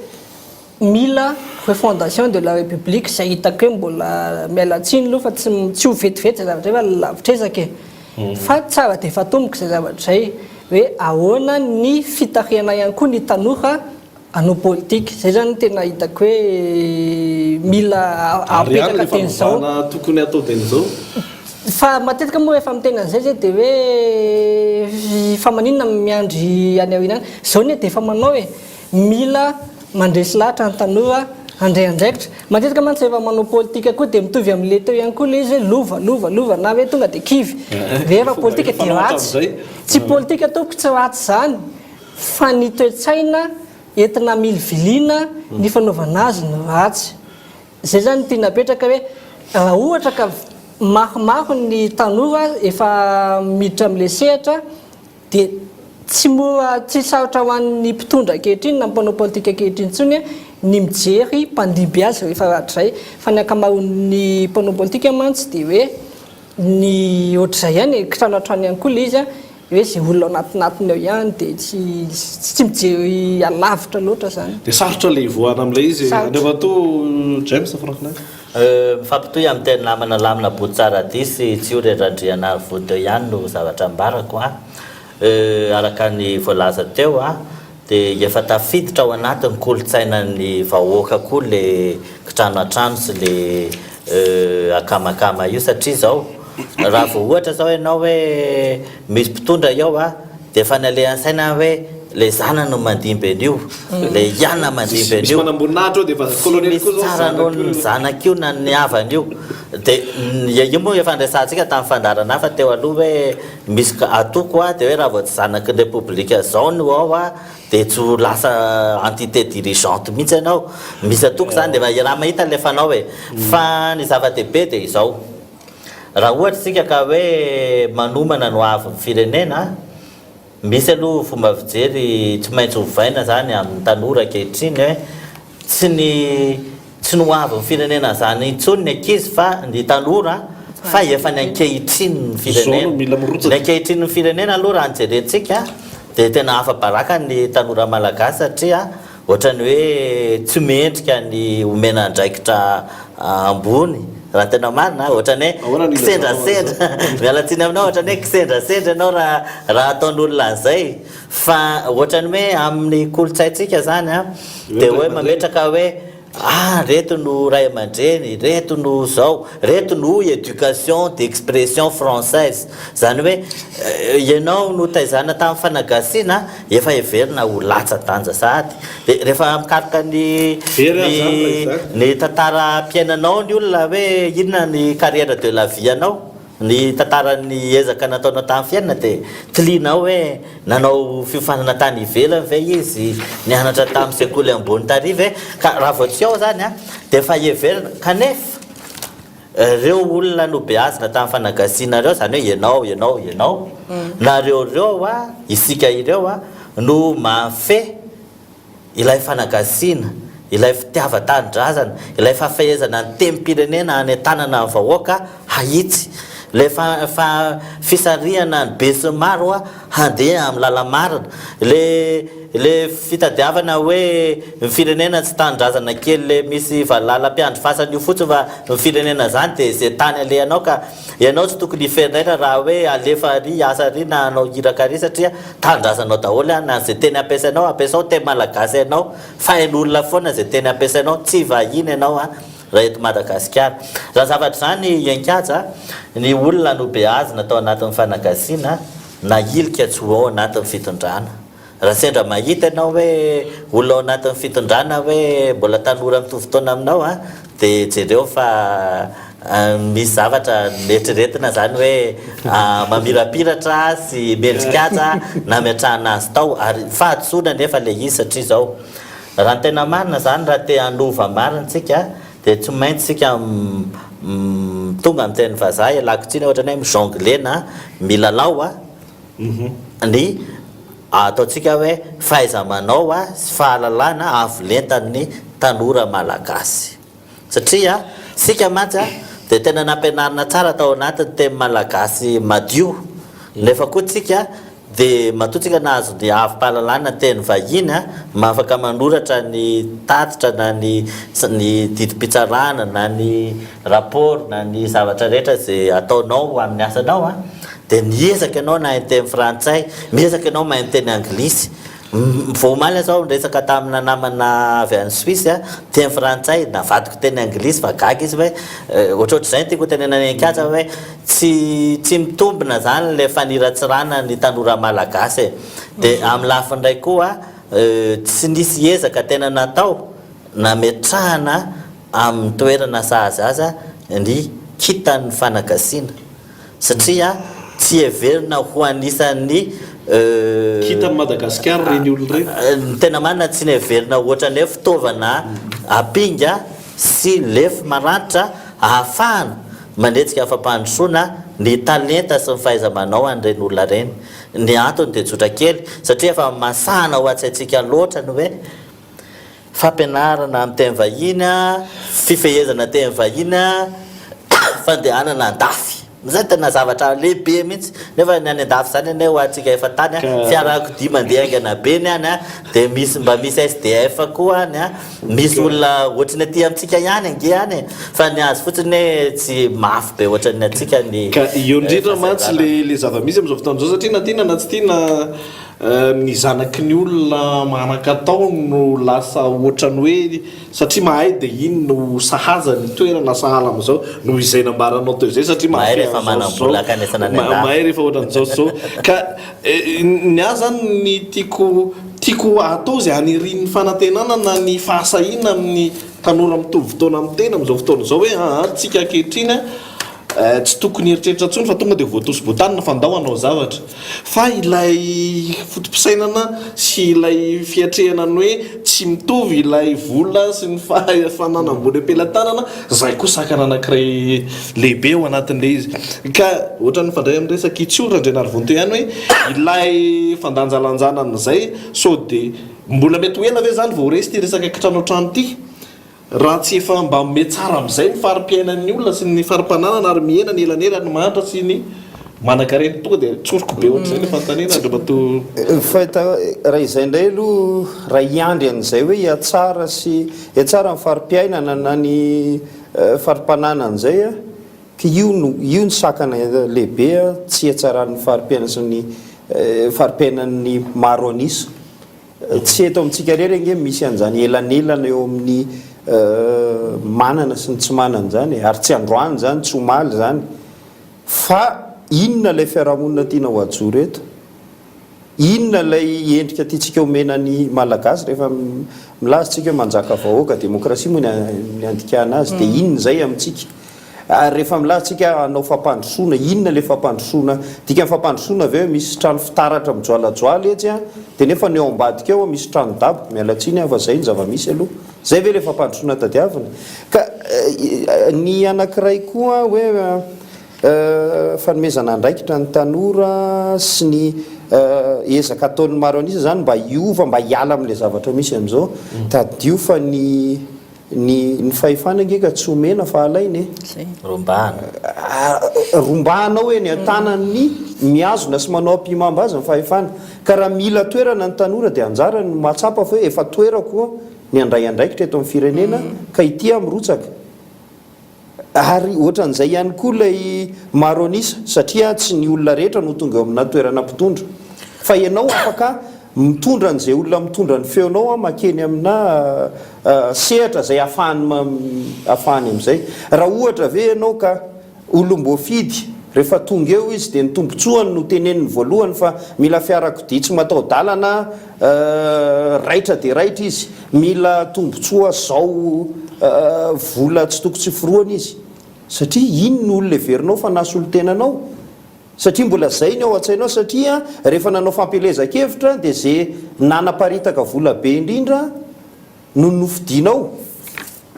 mila refondation de la république izay hitako hoe mbola miala tsiny aloha fa tsy tsy ho vetivety izay zavatra izay fa lavitr'ezaka e! Fa tsara dia efa atomboka izay zavatra izay hoe ahoana ny fitarihana ihany koa ny tanora Hanao politika. Zay zany no tena hitako hoe mila Ary any apetraka le teny zao. fanovana tokony hatao teny zao. Fa matetika moa rehefa miteny an'izay zay dia hoe fa maninona miandry any aoriana any. Zao anie dia efa manao e. Mila mandresy lahatra ny tanora handray andraikitra. Matetika mantsy rehefa manao politika koa dia mitovy amin'ilay teo ihany koa ilay izy hoe lova, lova, lova na hoe tonga dia kivy. Rehefa politika dia ratsy. Tsy politika tompoko tsy ratsy izany. Fa ny toe-tsaina entina hamiliviliana ny fanaovana azy no ratsy. Izay izany no tiana apetraka hoe raha ohatra ka maromaro ny tanora efa miditra amin'ilay sehatra dia tsy mora, tsy sarotra ho an'ny mpitondra ankehitriny na ny mpanao politika ankehitriny intsony ny mijery mpandimby azy rehefa rahatrizay. Fa ny ankamaroan'ny mpanao politika mantsy dia hoe Ny ohatr'izay ihany e, kitrano hatrany ihany koa ilay izy an, hoe izay olona ao anatinatiny ao ihany dia tsy tsy mijery alavitra loatra izany. Dia sarotra ilay hivoahana amin'ilay izy Sarotra. Andriamatoa James Franklin. Mifampitohy amin'ny teny namana Lamina Botsaradia sy Tsiory Randrianarivo teo ihany no zavatra ambarako an. Araka ny voalaza teo an, dia efa tafiditra ao anatin'ny kolontsainan'ny vahoaka koa le kitrano an-trano sy le akamakama io satria izao raha vao ohatra izao ianao hoe misy mpitondra eo a, dia efa ny alehan'ny saina hoe le zanany no mandimby an'io, le iana mandimby Misy an'io, manamboninahitra eo dia efa tsy colonel misy koa izao tsara noho zanak'io ny zanak'io na ny havan'io, dia io moa efa niresahantsika tamin'ny fandaharana hafa teo aloha hoe Misy atoko a, dia hoe raha vao tsy zanaky ny repoblika zao no ao a, dia tsy ho lasa entité dirigeante mihitsy ianao. Misy atoko zany dia efa raha mahita ilay fanao e. Fa ny zava-dehibe dia izao, raha ohatra isika ka hoe manomana ny ho avin'ny firenena, misy aloha fomba fijery tsy maintsy ovaina zany amin'ny tanora ankehitriny hoe tsy ny Tsy ny ho avin'ny firenena izany intsony ny ankizy fa ny tanora fa efa ny ankehitrinin'ny firenena. Ny ankehitrinin'ny firenena aloha raha ny jerentsika dia tena afa-baraka ny tanora malagasy satria ohatran'ny hoe tsy mendrika ny omena andraikitra ambony raha ny tena marina, ohatran'ny hoe kisendrasendra, miala tsiny aminao, ohatran'ny hoe kisendrasendra ianao raha raha ataon'olona an'izay fa ohatran'ny hoe amin'ny kolontsaintsika izany an, Dia hoe mametraka hoe ah reto no ray aman-dreny, reto no zao, reto no éducation d'expression française. Izany hoe ianao notaizana tamin'ny fanagasiana efa heverina ho latsa-danja sahady. Dia rehefa mikaroka ny ny ny tantaram-piainanao ny olona hoe inona ny carrière de la vie anao, Ny tantaran'ny ezaka nataonao tamin'ny fiainana dia tilianao hoe nanao fiofanana tany ivelany ve izy, nianatra tamin'ny sekoly ambony tary ve? Ka raha vao tsy ao izany dia efa heverina. Kanefa ireo olona nobeazina tamin'ny fanagasiana ireo, izany hoe ianao, ianao, ianao, nareo ireo, isika ireo no mahafehy Ilay fanagasiana, ilay fitiavan-tanindrazana, ilay fahafehezana ny tenim-pirenena hanentanana ny vahoaka hahitsy, ilay fisarihana ny besinimaro handeha amin'ny lala-marina, ilay ilay fitadiavana hoe ny firenena tsy tanindrazana kely ilay misy valala mpiandry fasana io fotsiny fa ny firenena izany dia izay tany alehanao ka ianao tsy tokony hiferinaina raha hoe alefa ary hiasa ary na hanao iraka ary satria Tanindrazanao daholo an, na ze teny ampiasainao ampiasao teny malagasy hainao fa hain'olona foana ze teny ampiasainao, tsy vahiny ianao an raha eto Madagasikara. Raha zavatra izany Iankaja, ny olona nobeazina tao anatin'ny fanagasiana nahilika tsy ho ao anatin'ny fitondrana. Raha sendra mahita ianao hoe olona ao anatin'ny fitondrana hoe mbola tanora mitovy taona aminao an, dia jereo fa. Misy zavatra neritreretina izany hoe mamirapiratra sy mendrikaja nametrahana azy tao ary fahadisoana anefa ilay izy satria izao, raha ny tena marina izany raha te hanova marina isika dia tsy maintsy isika tonga amin'ny teny vazaha ialako tsiny ohatran'ny hoe mi-jongler na milalao ny ataontsika hoe fahaiza-manao sy fahalalana avo lentan'ny tanora malagasy. Satria isika mantsy dia tena nampianarina tsara tao anatin'ny teny malagasy madio, nefa koa tsika dia matoa tsika nahazo ny avom-pahalalana teny vahiny afaka manoratra ny tatitra na ny ny didim-pitsarana na ny rapport na ny zavatra rehetra izay ataonao amin'ny asanao dia miezaka ianao nahay ny teny frantsay, miezaka ianao mahay ny teny anglisy. Vao omaly aza aho niresaka tamina namana avy any Suisse, teny frantsay, navadiko teny anglisy fa gaga izy hoe, ohatrohatr'izay no tiako hotenenana an'i Heninkaja hoe tsy tsy mitombina izany ilay faniratsirana ny tanora malagasy e. Dia amin'ny lafiny iray koa tsy nisy ezaka tena natao nametrahana amin'ny toerana sahaza azy ny kintan'ny fanagasiana. Satria tsy heverina ho anisan'ny. Kintan'i Madagasikara ireny olona ireny. Ny tena marina tsy neverina ohatran'ny hoe fitaovana ampinga sy lefy maranitra ahafahana manetsika fampandrosoana ny talenta sy ny fahaiza-manao an'ireny olona ireny. Ny antony dia tsotra kely, satria efa masahana ao an-tsaintsika loatra ny hoe Fampianarana amin'ny teny vahiny, fifehezana teny vahiny, fandehanana andafy. Izay tena zavatra lehibe mihitsy. Nefa ny any andafy izany anie ho antsika efa tany, fiarakodia mandeha haingana be ny any, dia misy mba misy SDF koa any, misy olona ohatry ny aty amintsika ihany ange any e! Fa ny azy fotsiny hoe tsy mafy be ohatran'ny antsika ny Ka eo indrindra mantsy ilay zava-misy amin'izao fotoana izao satria na tiana na tsy tiana Ny zanaky ny olona manan-katao no lasa ohatran'ny hoe satria mahay dia iny no sahaza ny toerana sahala amin'izao noho izay nambaranao teo izay satria Mahay mahafehy rehefa an'izao sy izao, manam-bola hankanesana any an-dafy. mahay rehefa ohatran'izao sy izao. Ka ny ahy izany ny tiako tiako atao izay hanirian'ny fanantenana na ny fahasahiana amin'ny tanora mitovy taona amin'ny tena amin'izao fotoana izao hoe aa tsika ankehitriny tsy tokony hieritreritra intsony fa tonga dia voatosi-boatanina fa ndao hanao zavatra. Fa ilay foto-pisainana sy ilay fiatrehana ny hoe tsy mitovy ilay vola sy ny fananam-bola am-pelatanana, izay koa sakana anankiray lehibe ao anatin'ilay izy. Ka ohatran'ny mifandray amin'ny resak'i Tsiory Randrianarivony teo ihany hoe ilay fandanjalanjana an'izay sao dia mbola mety ho ela ve izany vao ho resy ity resaka kitranoantrano ity? Raha tsy efa mba mihatsara amin'izay ny fari-piainan'ny olona sy ny fari-pananana ary mihena ny elanelan'ny mahantra sy ny manankarena. Tonga dia tsoriko be ohatr'izay ilay fanontaniana Andriamatoa. Fahita, raha izay indray aloha, raha hiandry an'izay hoe hihatsara sy hihatsara ny fari-piainana na ny fari-pananana izay, ka io no, io no sakana lehibe tsy hihatsaran'ny fari-piainana sy ny fari-piainan'ny maro an'isa. Tsy eto amintsika irery ange misy an'izany elanelana eo amin'ny manana sy ny tsy manana izany e! Ary tsy androany izany, tsy omaly izany. Fa inona ilay fiarahamonina tiana ho ajoro eto? Inona ilay endrika tiantsika omena ny Malagasy rehefa milaza isika hoe manjaka vahoaka, demokrasia moa ny andikana azy, dia inona izay amintsika? Ary rehefa milaza tsika hanao fampandrosoana, inona le fampandrosoana? Dikan'ny fampandrosoana ve hoe misy trano fitaratra mijoalajoala etsy an, dia nefa ny ao ambadika ao misy trano daboka, miala tsiny aho fa zay ny zava-misy aloha. Zay ve le fampandrosoana tadiavina? Ka ny anankiray koa hoe fanomezana andraikitra ny tanora sy ny ezaka ataon'ny maro an'isa zany mba hiova, mba hiala amin'le zavatra misy amin'izao, tadidio fa ny Ny ny fahefana ange ka tsy omena fa alaina e. Zay. Rombahana. Rombahana ao eny an-tanan'ny mihazona sy manao ampihimamba azy ny fahefana. Ka raha mila toerana ny tanora dia anjarany no mahatsapa fa hoe efa toerako ny handray andraikitra eto amin'ny firenena ka ity aho mirotsaka. Ary ohatran'izay ihany koa ilay maro an'isa, satria tsy ny olona rehetra no tonga eo amina toerana mpitondra. Fa ianao afaka mitondra an'izay olona mitondra ny feonao makeny amina sehatra izay ahafahany ahafahany amin'izay. Raha ohatra ve ianao ka olom-boafidy, rehefa tonga eo izy dia ny tombotsoany no teneniny voalohany fa mila fiarakodia tsy mataho-dalana raitra dia raitra izy, Mila tombotsoa zao vola tsy toko tsy forohana izy. Satria iny no olona heverinao fa nahasolo tena anao. Satria mbola zay ny ao an-tsainao satria rehefa nanao fampielezan-kevitra dia ze nanaparitaka vola be indrindra no nofidinao.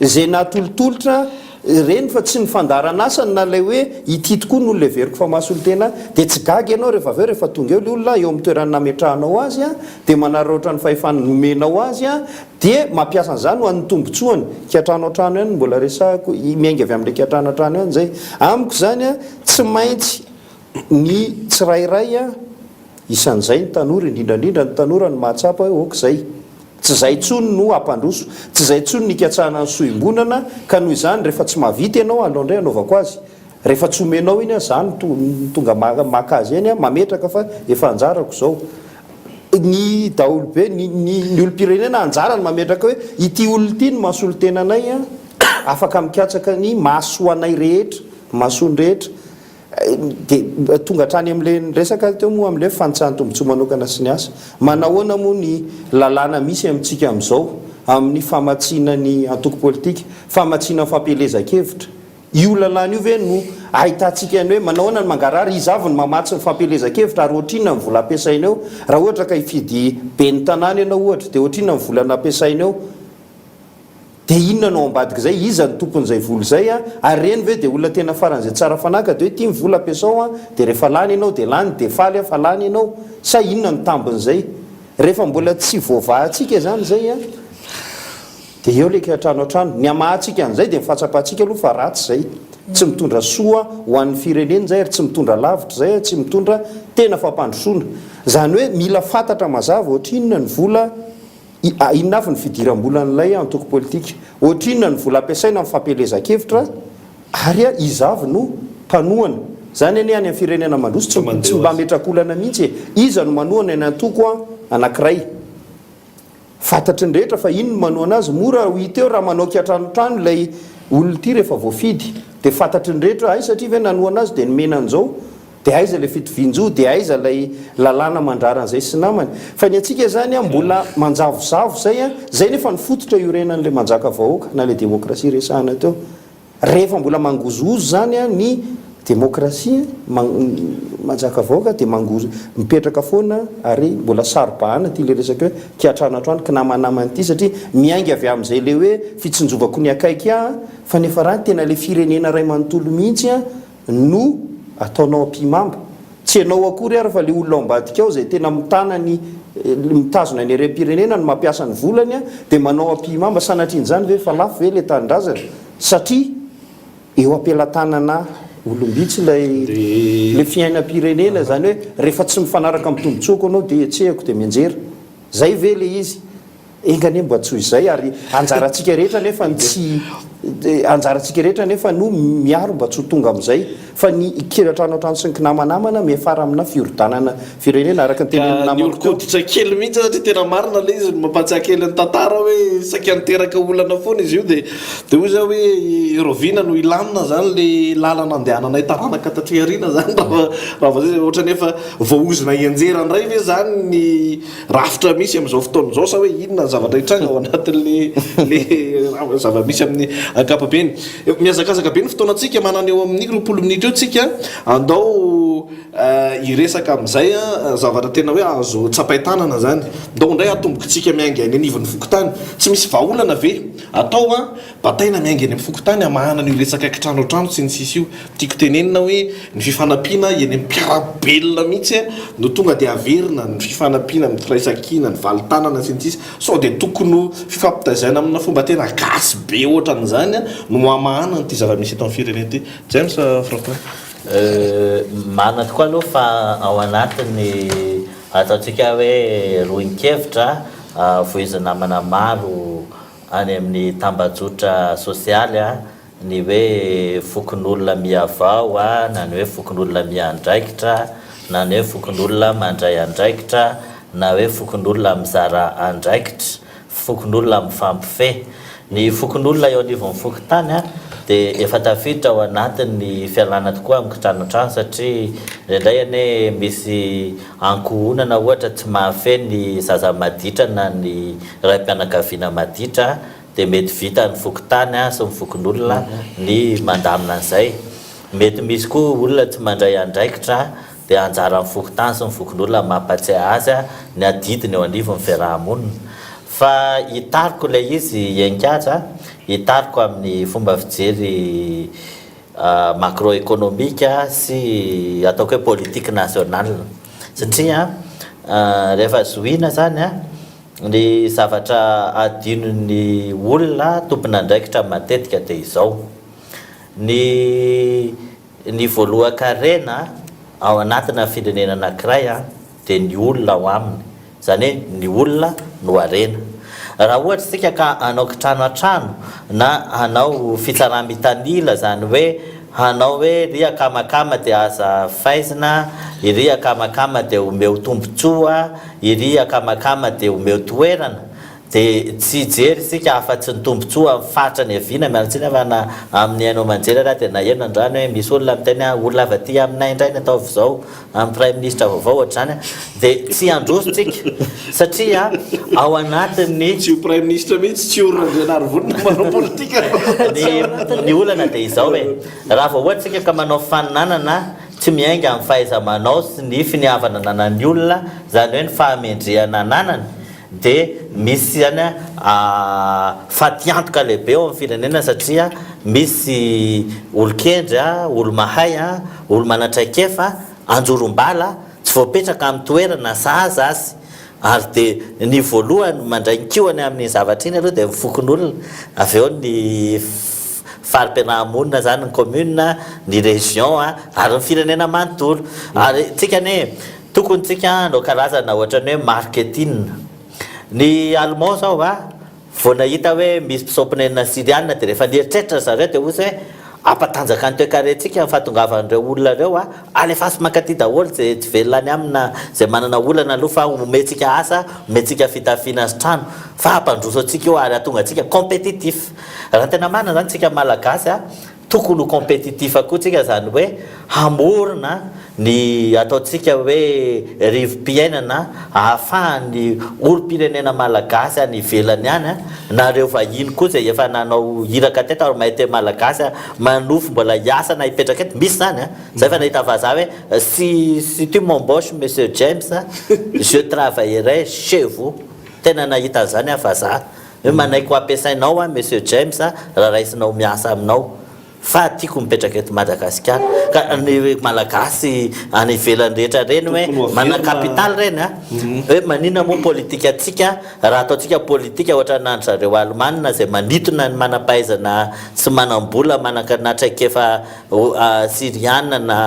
Ze natolotolotra ireny fa tsy ny fandaharan'asany na ilay hoe ity tokoa no olona heveriko fa mahasolo tena ahy. Dia tsy gaga ianao rehefa avy eo rehefa tonga eo ilay olona eo amin'ny toerana nametrahanao azy dia manararaotra ny fahefana nomenao azy Dia mampiasa an'izany ho an'ny tombotsoany. Kiantrano an-trano ihany no mbola resahako, miainga avy amin'ilay kiantrano an-trano ihany izay. Amiko izany an, tsy maintsy ny tsirairay an, isan'izay ny tanora, indrindra indrindra ny tanora no mahatsapa hoe ok izay. Tsy izay intsony no hampandroso, tsy izay intsony no hikatsahana ny soa iombonana, ka noho izany rehefa tsy mahavita ianao, aleo indray hanaovako azy. Rehefa tsy omenao iny an, za no tonga maka azy eny an, mametraka fa efa anjarako izao. Ny daholobe, ny ny ny olom-pirenena anjarany mametraka hoe ity olona ity no mahasolo tena anay an, afaka mikatsaka ny mahasoa anay rehetra, mahasoa ny rehetra. Dia tonga hatrany amin'ilay niresaka teo moa amin'ilay hoe fanitsahan-tombontsoa manokana sy ny asa. Manahoana moa ny lalàna misy amintsika amin'izao amin'ny famatsiana ny antoko politika, famatsiana ny fampielezan-kevitra? Io lalàna io ve no ahitantsika ny hoe manahoana ny mangarahara, iza avy no mamatsy ny fampielezan-kevitra ary ohatrinona ny vola ampiasaina eo? Raha ohatra ka hifidy ben'ny tanàna ianao ohatra dia ohatrinona ny vola nampiasaina eo? Dia inona no ao ambadik'izay? Iza no tompon'izay vola izay? Ary ireny ve dia olona tena faran'izay tsara fanahy ka dia hoe ity ny vola ampiasao an, dia rehefa lany ianao dia lany dia faly aho fa lany ianao? Sa inona no tambin'izay? Rehefa mbola tsy voavahantsika izany izay an, Dia eo ilay kiantrano an-trano. Ny hamahantsika an'izay dia ny fahatsapantsika aloha fa ratsy izay. Tsy mitondra soa ho an'ny firenena izay ary tsy mitondra lavitra izay ary tsy mitondra tena fampandrosoana. Izany hoe mila fantatra mazava ohatrinona ny vola, inona avy ny fidiram-bolan'ilay antoko politika, ohatrinona ny vola ampiasaina amin'ny fampielezan-kevitra ary iza avy no mpanohana. Izany anie any amin'ny firenena mandroso tsy tsy mba ametraka olana mihitsy e. Iza no manohana ny antoko anankiray. Fantatry ny rehetra fa iny no manohana azy, mora ho hita eo raha manao kiantranotrano ilay olona ity rehefa voafidy dia fantatry ny rehetra hoe hay satria ve nanohana azy dia nomena an'izao, dia aiza ilay fitovian-jo, dia aiza ilay lalàna mandrara an'izay sy namany. Fa ny antsika izany an, mbola manjavozavo izay an, izay nefa ny fototra iorenan'ilay manjaka vahoaka na ilay demokrasia resahana teo. Rehefa mbola mangozohozo izany ny demokrasia manjaka vahoaka dia mangozo mipetraka foana ary mbola saro-bahana ity ilay resaka hoe kiantranoantrano kinamanamana ity satria miainga avy amin'izay ilay hoe fitsinjovako ny akaiky ahy fa nefa raha tena ilay firenena iray manontolo mihitsy no ataonao ampihimamba. Tsy ianao akory ary fa ilay olona ao ambadika ao izay tena mitana ny mitazona ny harem-pirenena no mampiasa ny volany dia manao ampihimamba. Sanatrian'izany ve efa lafo ve ilay tanindrazana? Satria eo am-pelatanana olom-bitsy ilay ilay fiainam-pirenena, izany hoe rehefa tsy mifanaraka amin'ny tombotsoako ianao dia hetsehiko dia mianjera. Izay ve ilay izy? Enga anie mba tsy ho izay ary anjarantsika rehetra anefa ny tsy anjarantsika rehetra anefa no miaro mba tsy ho tonga amin'izay fa ny kiantrano an-trano sy ny kinamanamana miafara amina firodanana firenena araka ny tenenin'ny Ka namako teo. nihoron-koditra kely mihitsy satria tena marina ilay izy, mampahatsiahy kely ny tantara hoe saika niteraka olana foana izy io dia dia hoy za hoe rahoviana no hilamina izany ilay lalana andehananay taranaka taty aoriana izany raha raha vao izay ohatran'ny efa voaozona hianjera indray ve izany ny rafitra misy amin'izao fotoana izao sa hoe inona ny zavatra hitranga ao anatin'le le zava-misy amin'ny ankapobeny. Mihazakazaka be ny fotoanantsika, manana eo amin'ny 20 minitra eo tsika, andao hiresaka amin'izay zavatra tena hoe azo tsapain-tanana izany. Ndao indray atombokitsika miainga eny anivon'ny fokontany. Tsy misy vahaolana ve atao bataina miainga eny amin'ny fokontany hamahana an'io resaka kitrano an-trano sy ny sisa io? Tiako tenenina hoe ny fifanampiana eny amin'ny mpiara-belona mihitsy no tonga dia averina, ny fifanampiana, ny firaisankina, ny valin-tanana sy ny sisa Sao dia tokony ho fifampitaizaina amina fomba tena gasy be ohatran'izany no hamahana an'ity zava-misy eto amin'ny firenena ity? James Franklin. Marina tokoa aloha fa ao anatin'ny ataontsika hoe rohin-kevitra voizin'ny namana maro any amin'ny tambajotra sosialy ny hoe fokonolona mihavao na ny hoe fokonolona miandraikitra na ny hoe fokonolona mandray andraikitra na hoe fokonolona mizara andraikitra, fokonolona mifampifehy. Ny fokonolona eo anivon'ny fokontany dia efa tafiditra ao anatin'ny fialana tokoa amin'ny kitranoantrano satria indraindray anie misy ankohonana ohatra tsy mahafehy ny zaza maditra na ny raim-pianakaviana maditra. dia mety vitan'ny fokontany sy ny fokonolona ny mandamina an'izay. Mety misy koa olona tsy mandray andraikitra dia anjaran'ny fokontany sy ny fokonolona ny mampatsiahy azy ny adidiny eo anivon'ny fiaraha-monina. Fa hitariko ilay izy Heninkaja, hitariko amin'ny fomba fijery macro-économique sy ataoko hoe politique nationale. Satria rehefa zohiana izany ny zavatra adinon'ny olona tompon'andraikitra matetika dia izao. Ny ny voalohan-karena ao anatina firenena anankiray dia ny olona ao aminy, izany hoe ny olona no harena. Raha ohatra isika ka hanao kitrano an-trano na hanao fitsarà-mitanila, izany hoe hanao hoe ry akamakama dia aza faizina, iry akamakama dia omeo tombontsoa, iry akamakama dia omeo toerana, Dia tsy hijery isika afa-tsy ny tombontsoa amin'ny faritra niaviana, miala tsiny aho fa na amin'ny haino aman-jery ary aho dia naheno androany hoe misy olona miteny hoe olona avy aty aminay indray ny ataovy izao amin'ny praiminisitra vaovao ohatr'izany an, dia tsy handroso tsika satria ao anatin'ny. Tsy ho praiminisitra mihitsy tsy ho Randrianarivony no manao politika. Ny ny olana dia izao e, raha vao ohatra isika ka manao faninanana tsy miainga amin'ny fahaiza-manao sy ny finiavana ananan'ny olona, izany hoe ny fahamendrehana ananany, Dia misy ihany fatiantoka lehibe ao amin'ny firenena satria misy olon-kendry, olo-mahay, olo-manan-traikefa, anjorom-bala, tsy voapetraka amin'ny toerana sahaza azy. Ary dia ny voalohany mandray ny kihony amin'iny zavatra iny aloha dia ny fokonolona, avy eo ny fari-piaraha-monina izany, ny commune, ny région ary ny firenena manontolo. Ary tsika anie Tokony tsika hanao karazana ohatran'ny hoe marketing. Ny allemand zao a, vao nahita hoe misy mpisompinenina syriana dia rehefa nieritreritra ry zareo dia hozy hoe hampatanjaka ny toekarentsika ny fahatongavan'ireo olona ireo a, alefaso mankaty daholo izay tsy velona any aminy na izay manana olana aloha fa omentsika asa, omentsika fitafiana sy trano fa hampandroso antsika io ary hahatonga antsika compétitif. Raha ny tena marina izany tsika malagasy a, Tokony ho compétitif koa tsika izany hoe hamorona ny ataontsika hoe rivo-piainana ahafahan'ny olom-pirenena malagasy any ivelany any na ireo vahiny koa izay efa nanao iraka teto ary mahay teny malagasy manofy mbola hiasa na hipetraka eto, misy izany an! Zay efa nahita vazaha hoe si si tu m'embauches monsieur James je travaillerai chez vous, tena nahita an'izany aho vazaha. Hoe manaiky ho ampiasainao aho Monsieur James raha raisinao miasa aminao fa tiako mipetraka eto Madagasikara. Ka ny Malagasy any ivelany rehetra ireny hoe manana capital ireny a, hoe maninona moa politikantsika raha ataontsika politika ohatran'ny an-dry zareo Alemana izay manintona ny manam-pahaizana sy manam-bola manana traikefa Syriana na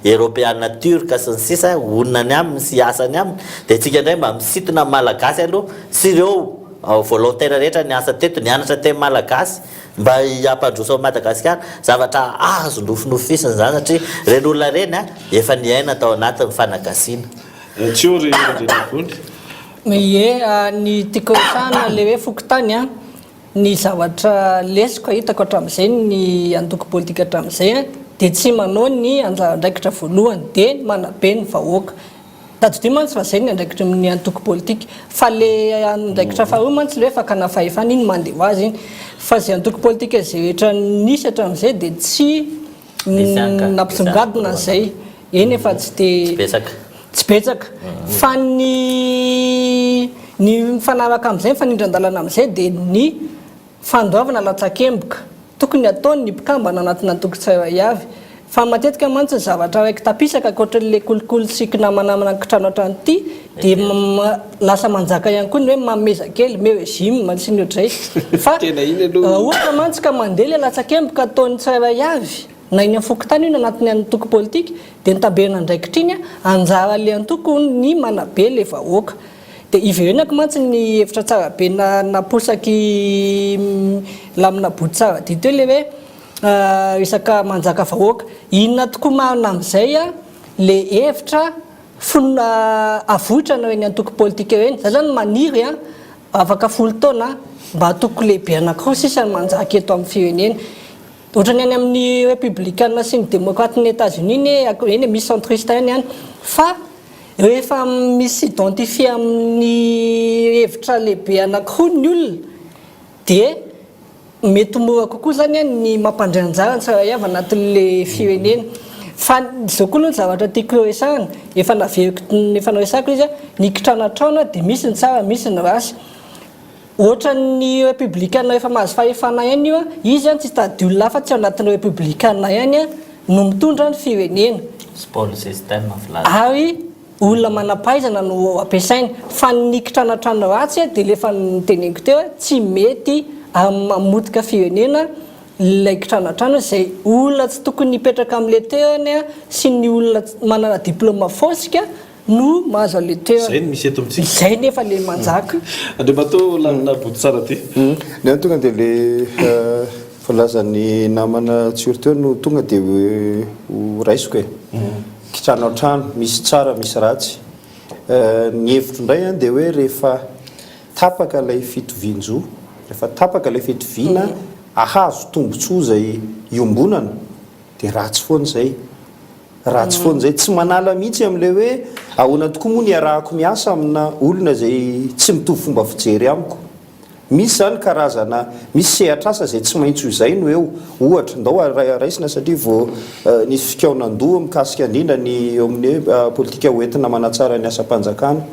Eropeana Turc sy ny sisa honina any aminy sy hiasa any aminy dia tsika indray mba misintona ny Malagasy aloha sy ireo Volontaire rehetra niasa teto, nianatra teny malagasy mba hampandroso an'i Madagasikara. Zavatra azo nofinofisina izany satria ireny olona ireny efa niaina tao anatin'ny fanagasiana. Tsiory Randrianavony. Ie, ny tiako resahana ilay hoe fokontany an, ny zavatra lesoka hitako hatramin'izay ny antoko politika hatramin'izay dia tsy manao ny anjara andraikitra voalohany dia ny manabe ny vahoaka. Tadidio mantsy fa zay ny andraikitry ny antoko politika. Fa le andraikitra faharoa mantsy le hoe fakana fahefana iny mandeha ho azy iny. Fa zay antoko politika zay rehetra nisy hatramin'izay dia tsy nampisongadina an'izay. Eny efa tsy dia. Tsy betsaka. Tsy betsaka. Fa ny ny mifanaraka amin'izay, mifanindran-dalana amin'izay dia ny Fandoavana latsakemboka, tokony hataon'ny mpikambana anatina antoko tsirairay avy. Fa matetika mantsy ny zavatra raiki-tapisaka ankoatran'ilay kolikoly sy kinamanamana kitrano hatrany ity dia lasa manjaka ihany koa ny hoe mameza kely, me régime sy ny ohatr'izay. Fa raha ohatra mantsy ka mandeha ilay latsakemboka ataon'ny tsirairay avy, na eny amin'ny fokontany io na anatin'ny antoko politika, dia ny tamberin'andraikitra iny, anjaran'ilay antoko ny manabe ilay vahoaka. Dia iverenako mantsy ny hevitra tsara be naposak'i Lamina Bototsaradia teo ilay hoe resaka manjaka vahoaka. Inona tokoa marina amin'izay ilay hevitra fon avoitra an'ireny antoko politika ireny? Za zany maniry afaka folo taona mba antoko lehibe anankiroa sisa no manjaka eto amin'ny firenena. Ohatran'ny any amin'ny repoblikana sy ny demokratin'i Etats-Unis anie, eny e misy centriste ihany any fa Rehefa mi-s'identifier amin'ny hevitra lehibe anankiroa ny olona dia. Mety ho mora kokoa zany ny mampandray anjara ny tsirairay avy anatin'le firenena. Fa izao koa aloha ny zavatra tiako resahana, efa naveriko efa noresahako ilay izy, ny kitranatrana dia misy ny tsara misy ny ratsy. Ohatran'ny repoblikana efa mahazo fahefana ihany io, izy tsy hitady olona hafa tsy ao anatin'ny repoblikana ihany no mitondra ny firenena. Spoil system filaza. Ary olona manam-pahaizana no ampiasaina fa ny kitranatrano ratsy dia ilay efa noteneniko teo tsy mety ary mamotika firenena ilay kitranatrano izay olona tsy tokony hipetraka amin'ilay toerana sy ny olona manana diplôme fosika no mahazo an'ilay toerana. Izay no misy eto amintsika. Izay nefa ilay manjaka. Andriamatoa Lamina Bototsaradia. Ny ahy tonga dia ilay voalazan'ny namana Tsiory teo no tonga dia ho raisiko e. Kitrano an-trano, misy tsara misy ratsy. Ny hevitro indray an dia hoe rehefa tapaka ilay fitovian-jo, rehefa tapaka ilay fitoviana ahazo tombontsoa izay iombonana dia ratsy foana izay. Ratsy foana izay. Tsy manala mihitsy amin'ilay hoe ahoana tokoa moa ny iarahako miasa amina olona izay tsy mitovy fomba fijery amiko. Misy izany karazana, misy sehatr'asa izay tsy maintsy ho izay no eo. Ohatra, ndao raisina satria vao nisy fikaonan-doha mikasika indrindra ny eo amin'ny hoe politika ho entina manatsara ny asam-panjakana.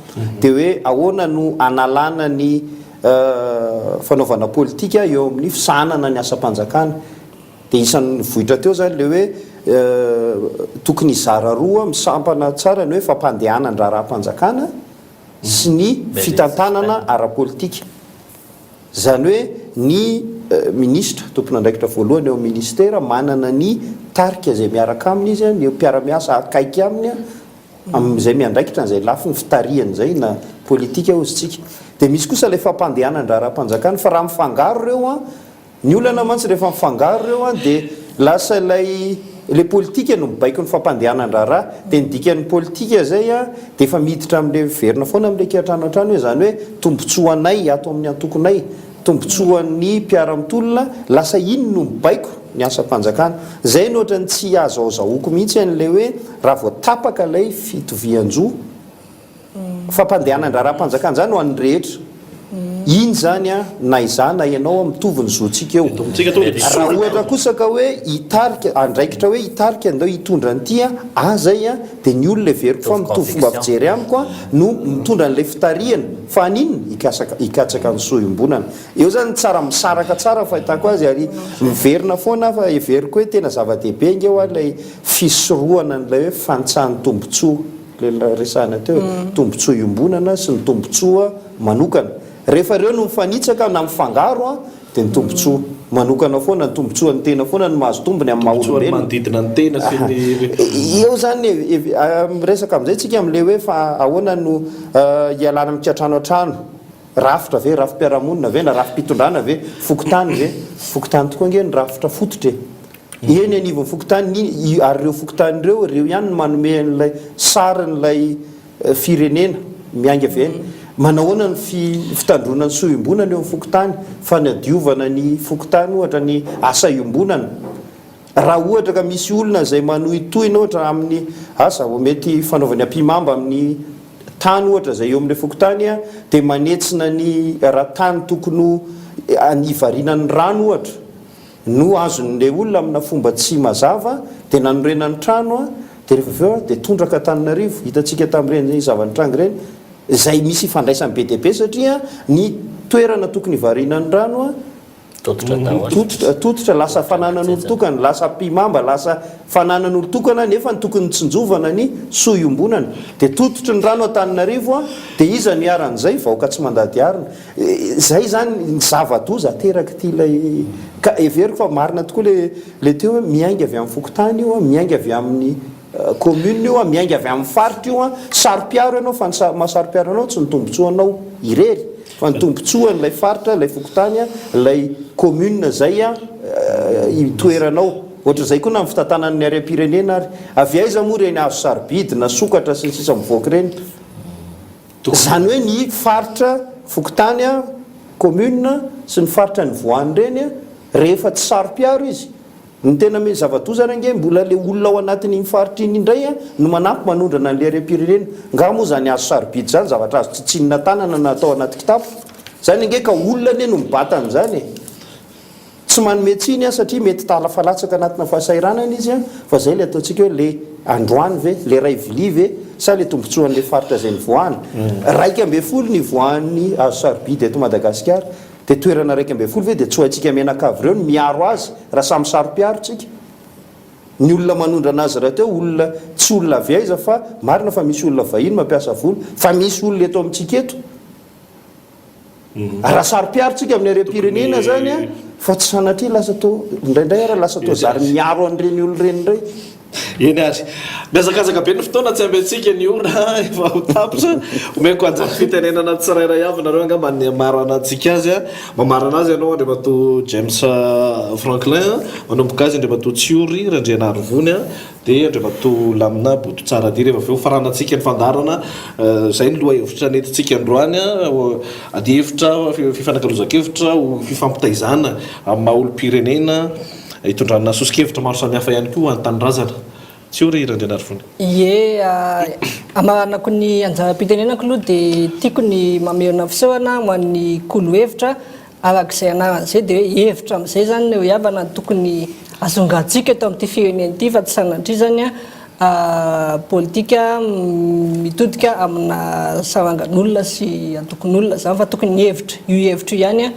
Dia hoe ahoana no analana ny fanaovana politika eo amin'ny fisahanana ny asam-panjakana. Dia isan'ny nivoitra teo izany ilay hoe tokony hizara roa misampana tsara ny hoe fampandehanan-draharaham-panjakana sy ny fitantanana ara-politika. Izany hoe ny minisitra, tompon'andraikitra voalohany eo amin'ny minisitera, manana ny tarika izay miaraka aminy izy, ny mpiara-miasa akaiky aminy, amin'izay miandraikitra an'izay lafiny fitarihana izay na politika hozy tsika. Dia misy kosa ilay fampandehanan-draharaham-panjakana fa raha mifangaro ireo an, Ny olana mantsy rehefa mifangaro ireo an dia lasa ilay ilay politika no mibaiko ny fampandehanan-draharaha dia ny dikan'ny politika izay an dia efa miditra amin'ilay miverina foana amin'ilay kiantrano hatrany hoe izany hoe tombotsoanay ato amin'ny antokonay, tombotsoan'ny mpiara-mitolona, lasa iny no mibaiko ny asam-panjakana. Izay no ohatran'ny tsy azahozahoako mihitsy an'ilay hoe raha vao tapaka ilay fitovian-jo Fampandehanan-draharaham-panjakana izany ho an'ny rehetra. Iny izany an, na izaho na ianao an, mitovy ny zontsika eo. Raha ohatra kosa ka hoe hitarika, andraikitra hoe hitarika, ndao hitondra an'ity an, ahy izay an, dia ny olona heveriko fa mitovy fomba fijery amiko an, no mitondra an'ilay fitarihana. Fa haninona? Hikasaka, hikatsaka ny soa iombonana. Eo izany tsara misaraka tsara ny fahitako azy ary miverina foana aho fa heveriko hoe tena zava-dehibe ange hoa ilay fisorohana an'ilay hoe fanitsahan'ny tombontsoa. Ilay resahina teo e, tombotsoa iombonana sy ny tombotsoa manokana. Rehefa ireo no mifanitsaka na mifangaro dia ny tombotsoa manokana foana, ny tombotsoan'ny tena foana no mahazo tombony amin'ny maha Tombotsoan'ny olombelona. manodidina ny tena sy ny. Eo izany e, miresaka amin'izay tsika amin'ilay hoe fa ahoana no hialana amin'ny kiantrano an-trano, rafitra ve, rafi-piarahamonina ve na rafi-pitondrana ve, fokontany ve? Fokontany tokoa ange ny rafitra fototra e. Eny anivon'ny fokontany ny ary ireo fokontany ireo, ireo ihany no manome an'ilay sarin'ilay firenena miainga avy eny. Manahoana ny fitandroana ny soa iombonana eo amin'ny fokontany, fanadiovana ny fokontany ohatra, ny asa iombonana. Raha ohatra ka misy olona izay manohitohina ohatra amin'ny asa, mety fanaovany ampihimamba amin'ny tany ohatra izay eo amin'ilay fokontany dia manetsina ny raha tany tokony ho hivarinan'ny rano ohatra, no azon'ilay olona amina fomba tsy mazava dia nanorenany trano a, dia rehefa avy eo a dia tondraka Antananarivo, hitantsika tamin'ireny zava-nitranga ireny, izay misy ifandraisany be dia be satria ny toerana tokony hivarinan'ny rano a, Tototra daholo. tototra, tototra, lasa fananan'olon-tokana, lasa ampihimamba, lasa fananan'olon-tokana nefa ny tokony nitsinjovana ny soa iombonana. Dia tototry ny rano Antananarivo a, dia iza no iharan'izay? Vahoaka tsy mandady harona. Zay zany ny zava-doza aterak'ity ilay ka heveriko fa marina tokoa le le teo hoe miainga avy amin'ny fokontany io an, miainga avy amin'ny commune io an, miainga avy amin'ny faritra io an, saro-piaro ianao fa ny maha saro-piaro anao tsy ny tombotsoanao irery fa ny tombotsoan'ilay faritra, ilay fokontany an, ilay commune zay an itoeranao. Ohatr'izay koa na ny fitantanana ny harem-pirenena ary. Avy aiza moa ireny hazo sarobidy na sokatra sy ny sisa mivoaka ireny? Izany hoe ny faritra, fokontany, commune, sy ny faritra nivoahany ireny, rehefa tsy saro-piaro izy, ny tena me zava-doza ary ange mbola le olona ao anatin'iny faritra iny indray no manampy manondrana an'le harem-pirenena. Nga moa izany hazo sarobidy izany zavatra azo tsitsinina tanana na atao anaty kitapo? Izany ange ka olona anie no mibata an'izany e! Tsy manome tsiny aho satria mety talafalatsaka anatina fahasahiranana izy an, fa izay ilay ataontsika hoe le androany ve, le ray vilia ve, sa le tombotsoan'le faritra izay nivoahana. 11 ny ivoahan'ny hazo sarobidy eto Madagasikara, dia toerana 11 ve dia tsy ho haintsika mianakavy ireo ny miaro azy raha samy saro-piaro tsika? Ny olona manondrana azy rahateo olona tsy olona avy aiza fa marina fa misy olona vahiny mampiasa vola fa misy olona eto amintsika eto Raha saro-piaro tsika amin'ny harem-pirenena zany an, fa tsy sanatria lasa toa, indraindray ara lasa toa zary miaro an'ireny olona ireny indray. Eny ary. Mihazakazaka be ny fotoana, tsy ampy antsika ny ora, efa ho tapitra. Omeko anjara fitenenana tsirairay avy nareo angamba ny hamaranantsika azy an. Mamarana azy ianao Andriamatoa James Franklin, manomboka azy Andriamatoa Tsiory Randrianarivony an. Dia Andriamatoa Lamina Bototsaradia rehefa avy eo faranantsika ny fandaharana, izay ny lohahevitra nentintsika androany, adihevitra, fifanakalozan-kevitra ho fifampitaizana amin'ny maha olom-pirenena, hitondrana soso-kevitra maro samihafa ihany koa ho an'ny tanindrazana. Tsiory Randrianarivony. Ie, hamaranako ny anjaram-pitenenako aloha dia tiako ny mamerina fisaorana ho an'ny kolo hevitra Araka izay anarany izay dia hoe hevitra amin'izay izany ry havana no tokony asongantsika eto amin'ity firenena ity fa tsy sanatria izany politika mitodika amina sarangan'olona sy antokon'olona izany fa tokony ny hevitra, io hevitra io ihany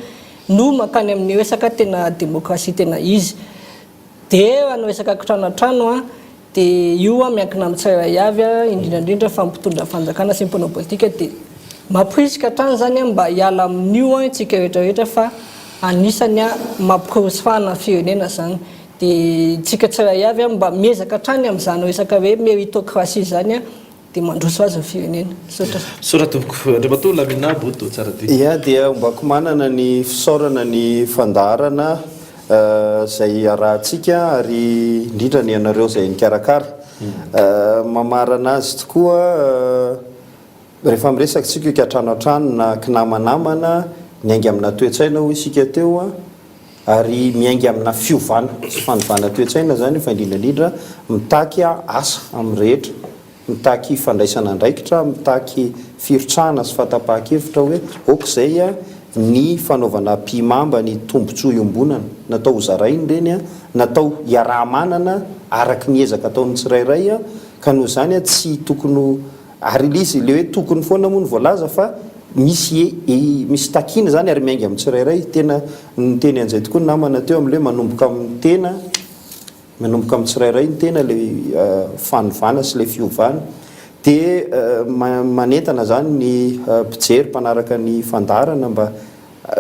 no mankany amin'ny resaka tena demokrasia tena izy. Dia raha ny resaka kitranoantrano dia io miankina amin'ny tsirairay avy, indrindra indrindra fa ny mpitondra fanjakana sy ny mpanao politika dia mamporisika hatrany izany mba hiala amin'io isika rehetra rehetra fa anisany mampikorosy fahana ny firenena izany. Dia isika tsirairay avy mba miezaka hatrany amin'izany resaka hoe méritocratie izany dia mandroso azy ny firenena. Misaotra. Misaotra tompoko. Andriamatoa Lamina Bodo Tsaradia. Ia dia ombako manana ny fisaorana ny fandaharana izay arahantsika ary indrindra ny anareo izay nikarakara. Mamarana azy tokoa rehefa miresaka isika hoe kiantrano an-trano na kinamanamana, miainga amina toe-tsaina hoy isika teo ary miainga amina fiovana sy fanovana toe-tsaina izany fa indrindra indrindra mitaky asa amin'ny rehetra. Mitaky fandraisana andraikitra, mitaky firotsahana sy fahatapahan-kevitra hoe ok izay ny fanaovana ampihimamba ny tombontsoa iombonana. Natao hozaraina ireny, natao hiaraha-manana araka ny ezaka ataon'ny tsirairay ka noho izany tsy tokony ho, ary ilay izy ilay hoe tokony foana moa no voalaza fa misy misy takiana izany ary miainga amin'ny tsirairay. Tena niteny an'izay tokoa ny namana teo amin'ilay hoe manomboka amin'ny tena. Manomboka amin'ny tsirairay ny tena ilay fanovana sy ilay fiovana. Dia manentana izany ny mpijery mpanaraka ny fandaharana mba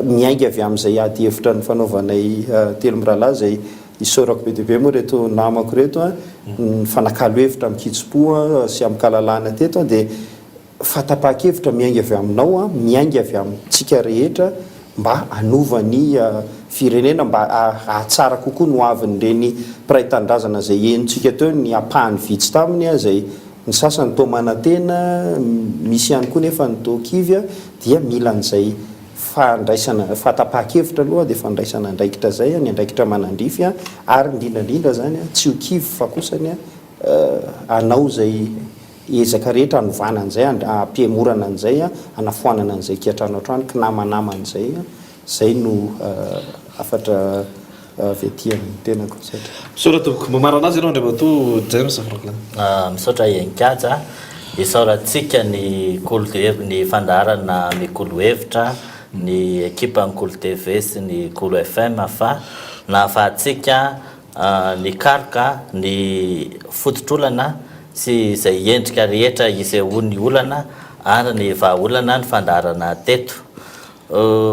miainga avy amin'izay ady hevitra nifanaovanay telomirahalahy izay isaorako be dia be moa ireto namako ireto nifanakalo hevitra amin-kitsim-po sy amin-kalalahana teto dia Fahatapahan-kevitra miainga avy aminao, miainga avy amintsika rehetra mba hanova ny firenena, mba hahatsara kokoa ny hoavin'ireny mpiray tanindrazana izay henontsika teo ny ampahany vitsy taminy izay ny sasany toa manantena, misy ihany koa nefa ny toa kivy dia mila an'izay fandraisana fahatapahan-kevitra aloha dia fandraisana andraikitra izay, ny andraikitra manandrify ary indrindra indrindra izany tsy ho kivy fa kosany hanao izay Ezaka rehetra hanovana an'izay, hampihemorana an'izay, hanafoanana an'izay kiantranoantrano, kinamanama an'izay, izay no hafatra avy aty amin'ny tenako. Misaotra. Misaotra tompoko. Mamarana azy ianao Andriamatoa James Franklin. Misaotra Heninkaja. Isaorantsika ny Kolo ny fandaharana Mikolo Hevitra, ny ekipan'ny Kolo TV sy ny Kolo FM fa nahafahantsika Nikaroka ny fototr'olana sy izay endrika rehetra isehoan'ny olana ary ny vahaolana ny fandaharana teto.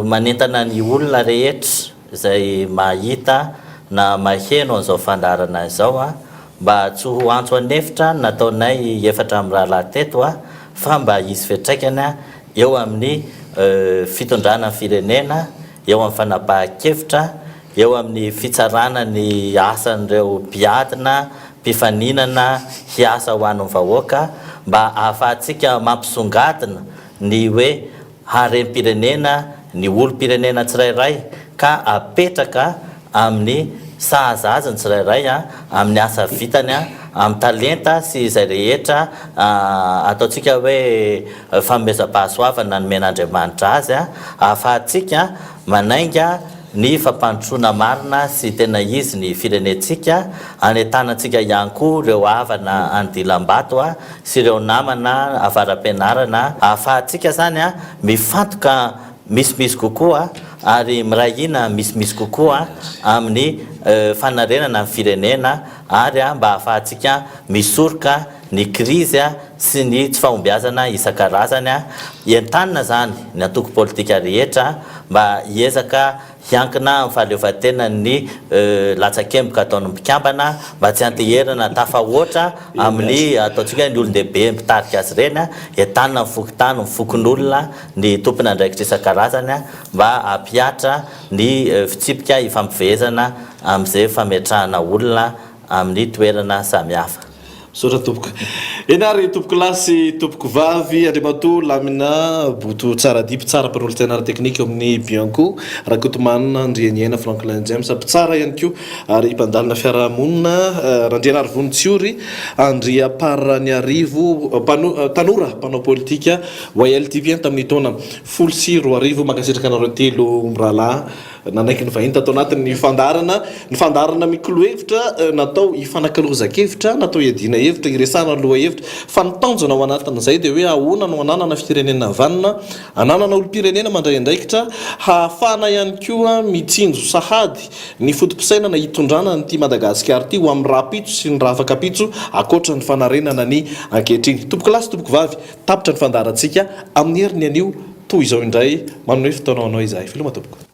Manentana ny olona rehetra izay mahita na maheno an'izao fandaharana izao mba tsy ho antso an'efitra ny nataonay efatra mirahalahy teto fa mba hisy fiantraikany eo amin'ny fitondrana ny firenena, eo amin'ny fanapahan-kevitra, eo amin'ny fitsarana ny asan'ireo mpiadina, mpifaninana hiasa ho an'ny vahoaka mba ahafahantsika mampisongadina ny hoe harem-pirenena ny olom-pirenena tsirairay ka apetraka amin'ny sahaza azy ny tsirairay amin'ny asa vitany, amin'ny talenta sy izay rehetra ataontsika hoe fanomezam-pahasoavana nomen'Andriamanitra azy ahafahantsika manainga. ny fampandrosoana marina sy tena izy ny firenentsika, anentanantsika ihany koa ireo havana any dilambato sy ireo namana avara-pianarana ahafahantsika izany mifantoka misimisy kokoa ary miray hina misimisy kokoa amin'ny fanarenana ny firenena ary mba ahafahantsika misoroka ny krizy sy ny tsy fahombiazana isan-karazany. Entanina izany ny antoko politika rehetra mba hiezaka hiankina amin'ny fahaleovantenan'ny latsakemboka ataon'ny mpikambana mba tsy hanteherana tafahoatra amin'ny ataontsika hoe ny olon-dehibe mpitarika azy ireny. Entanina ny fokontany, ny fokonolona, ny tompon'andraikitra isan-karazany mba hampihatra ny fitsipika ifampifehezana amin'izay fametrahana olona amin'ny toerana samihafa. Misaotra tompoko. Eny ary tompokolahy sy tompokovavy, Andriamatoa Lamina Boto Tsaradia, mpitsara mpanolotsaina ara-teknika eo amin'ny Bianco, Rakotomanana Andrianiaina Franklin James, mpitsara ihany koa ary mpandalina fiarahamonina, Randrianarivony Tsiory Andriamparaniarivo, tanora mpanao politika YLTP tamin'ny taona 2010. Mankasitraka anareo telo mirahalahy. Nanaiky ny vahiny tato anatin'ny fandaharana ny fandaharana mikolo hevitra natao hifanakalozan-kevitra, natao hiadiana hevitra, hiresahana lohahevitra. Fa ny tanjona ao anatin'izay dia hoe ahoana no hananana firenena vanona, hananana olom-pirenena mandray andraikitra, hahafahana ihany koa mitsinjo sahady ny foto-pisainana hitondrana an'ity Madagasikara ity ho amin'ny rahampitso sy ny rahafakampitso ankoatra ny fanarenana ny ankehitriny. Tompokolahy sy tompokovavy, tapitra ny fandaharantsika amin'ny heriny anio toy izao indray. Manome fotoana ho anao izahay. Veloma tompoko.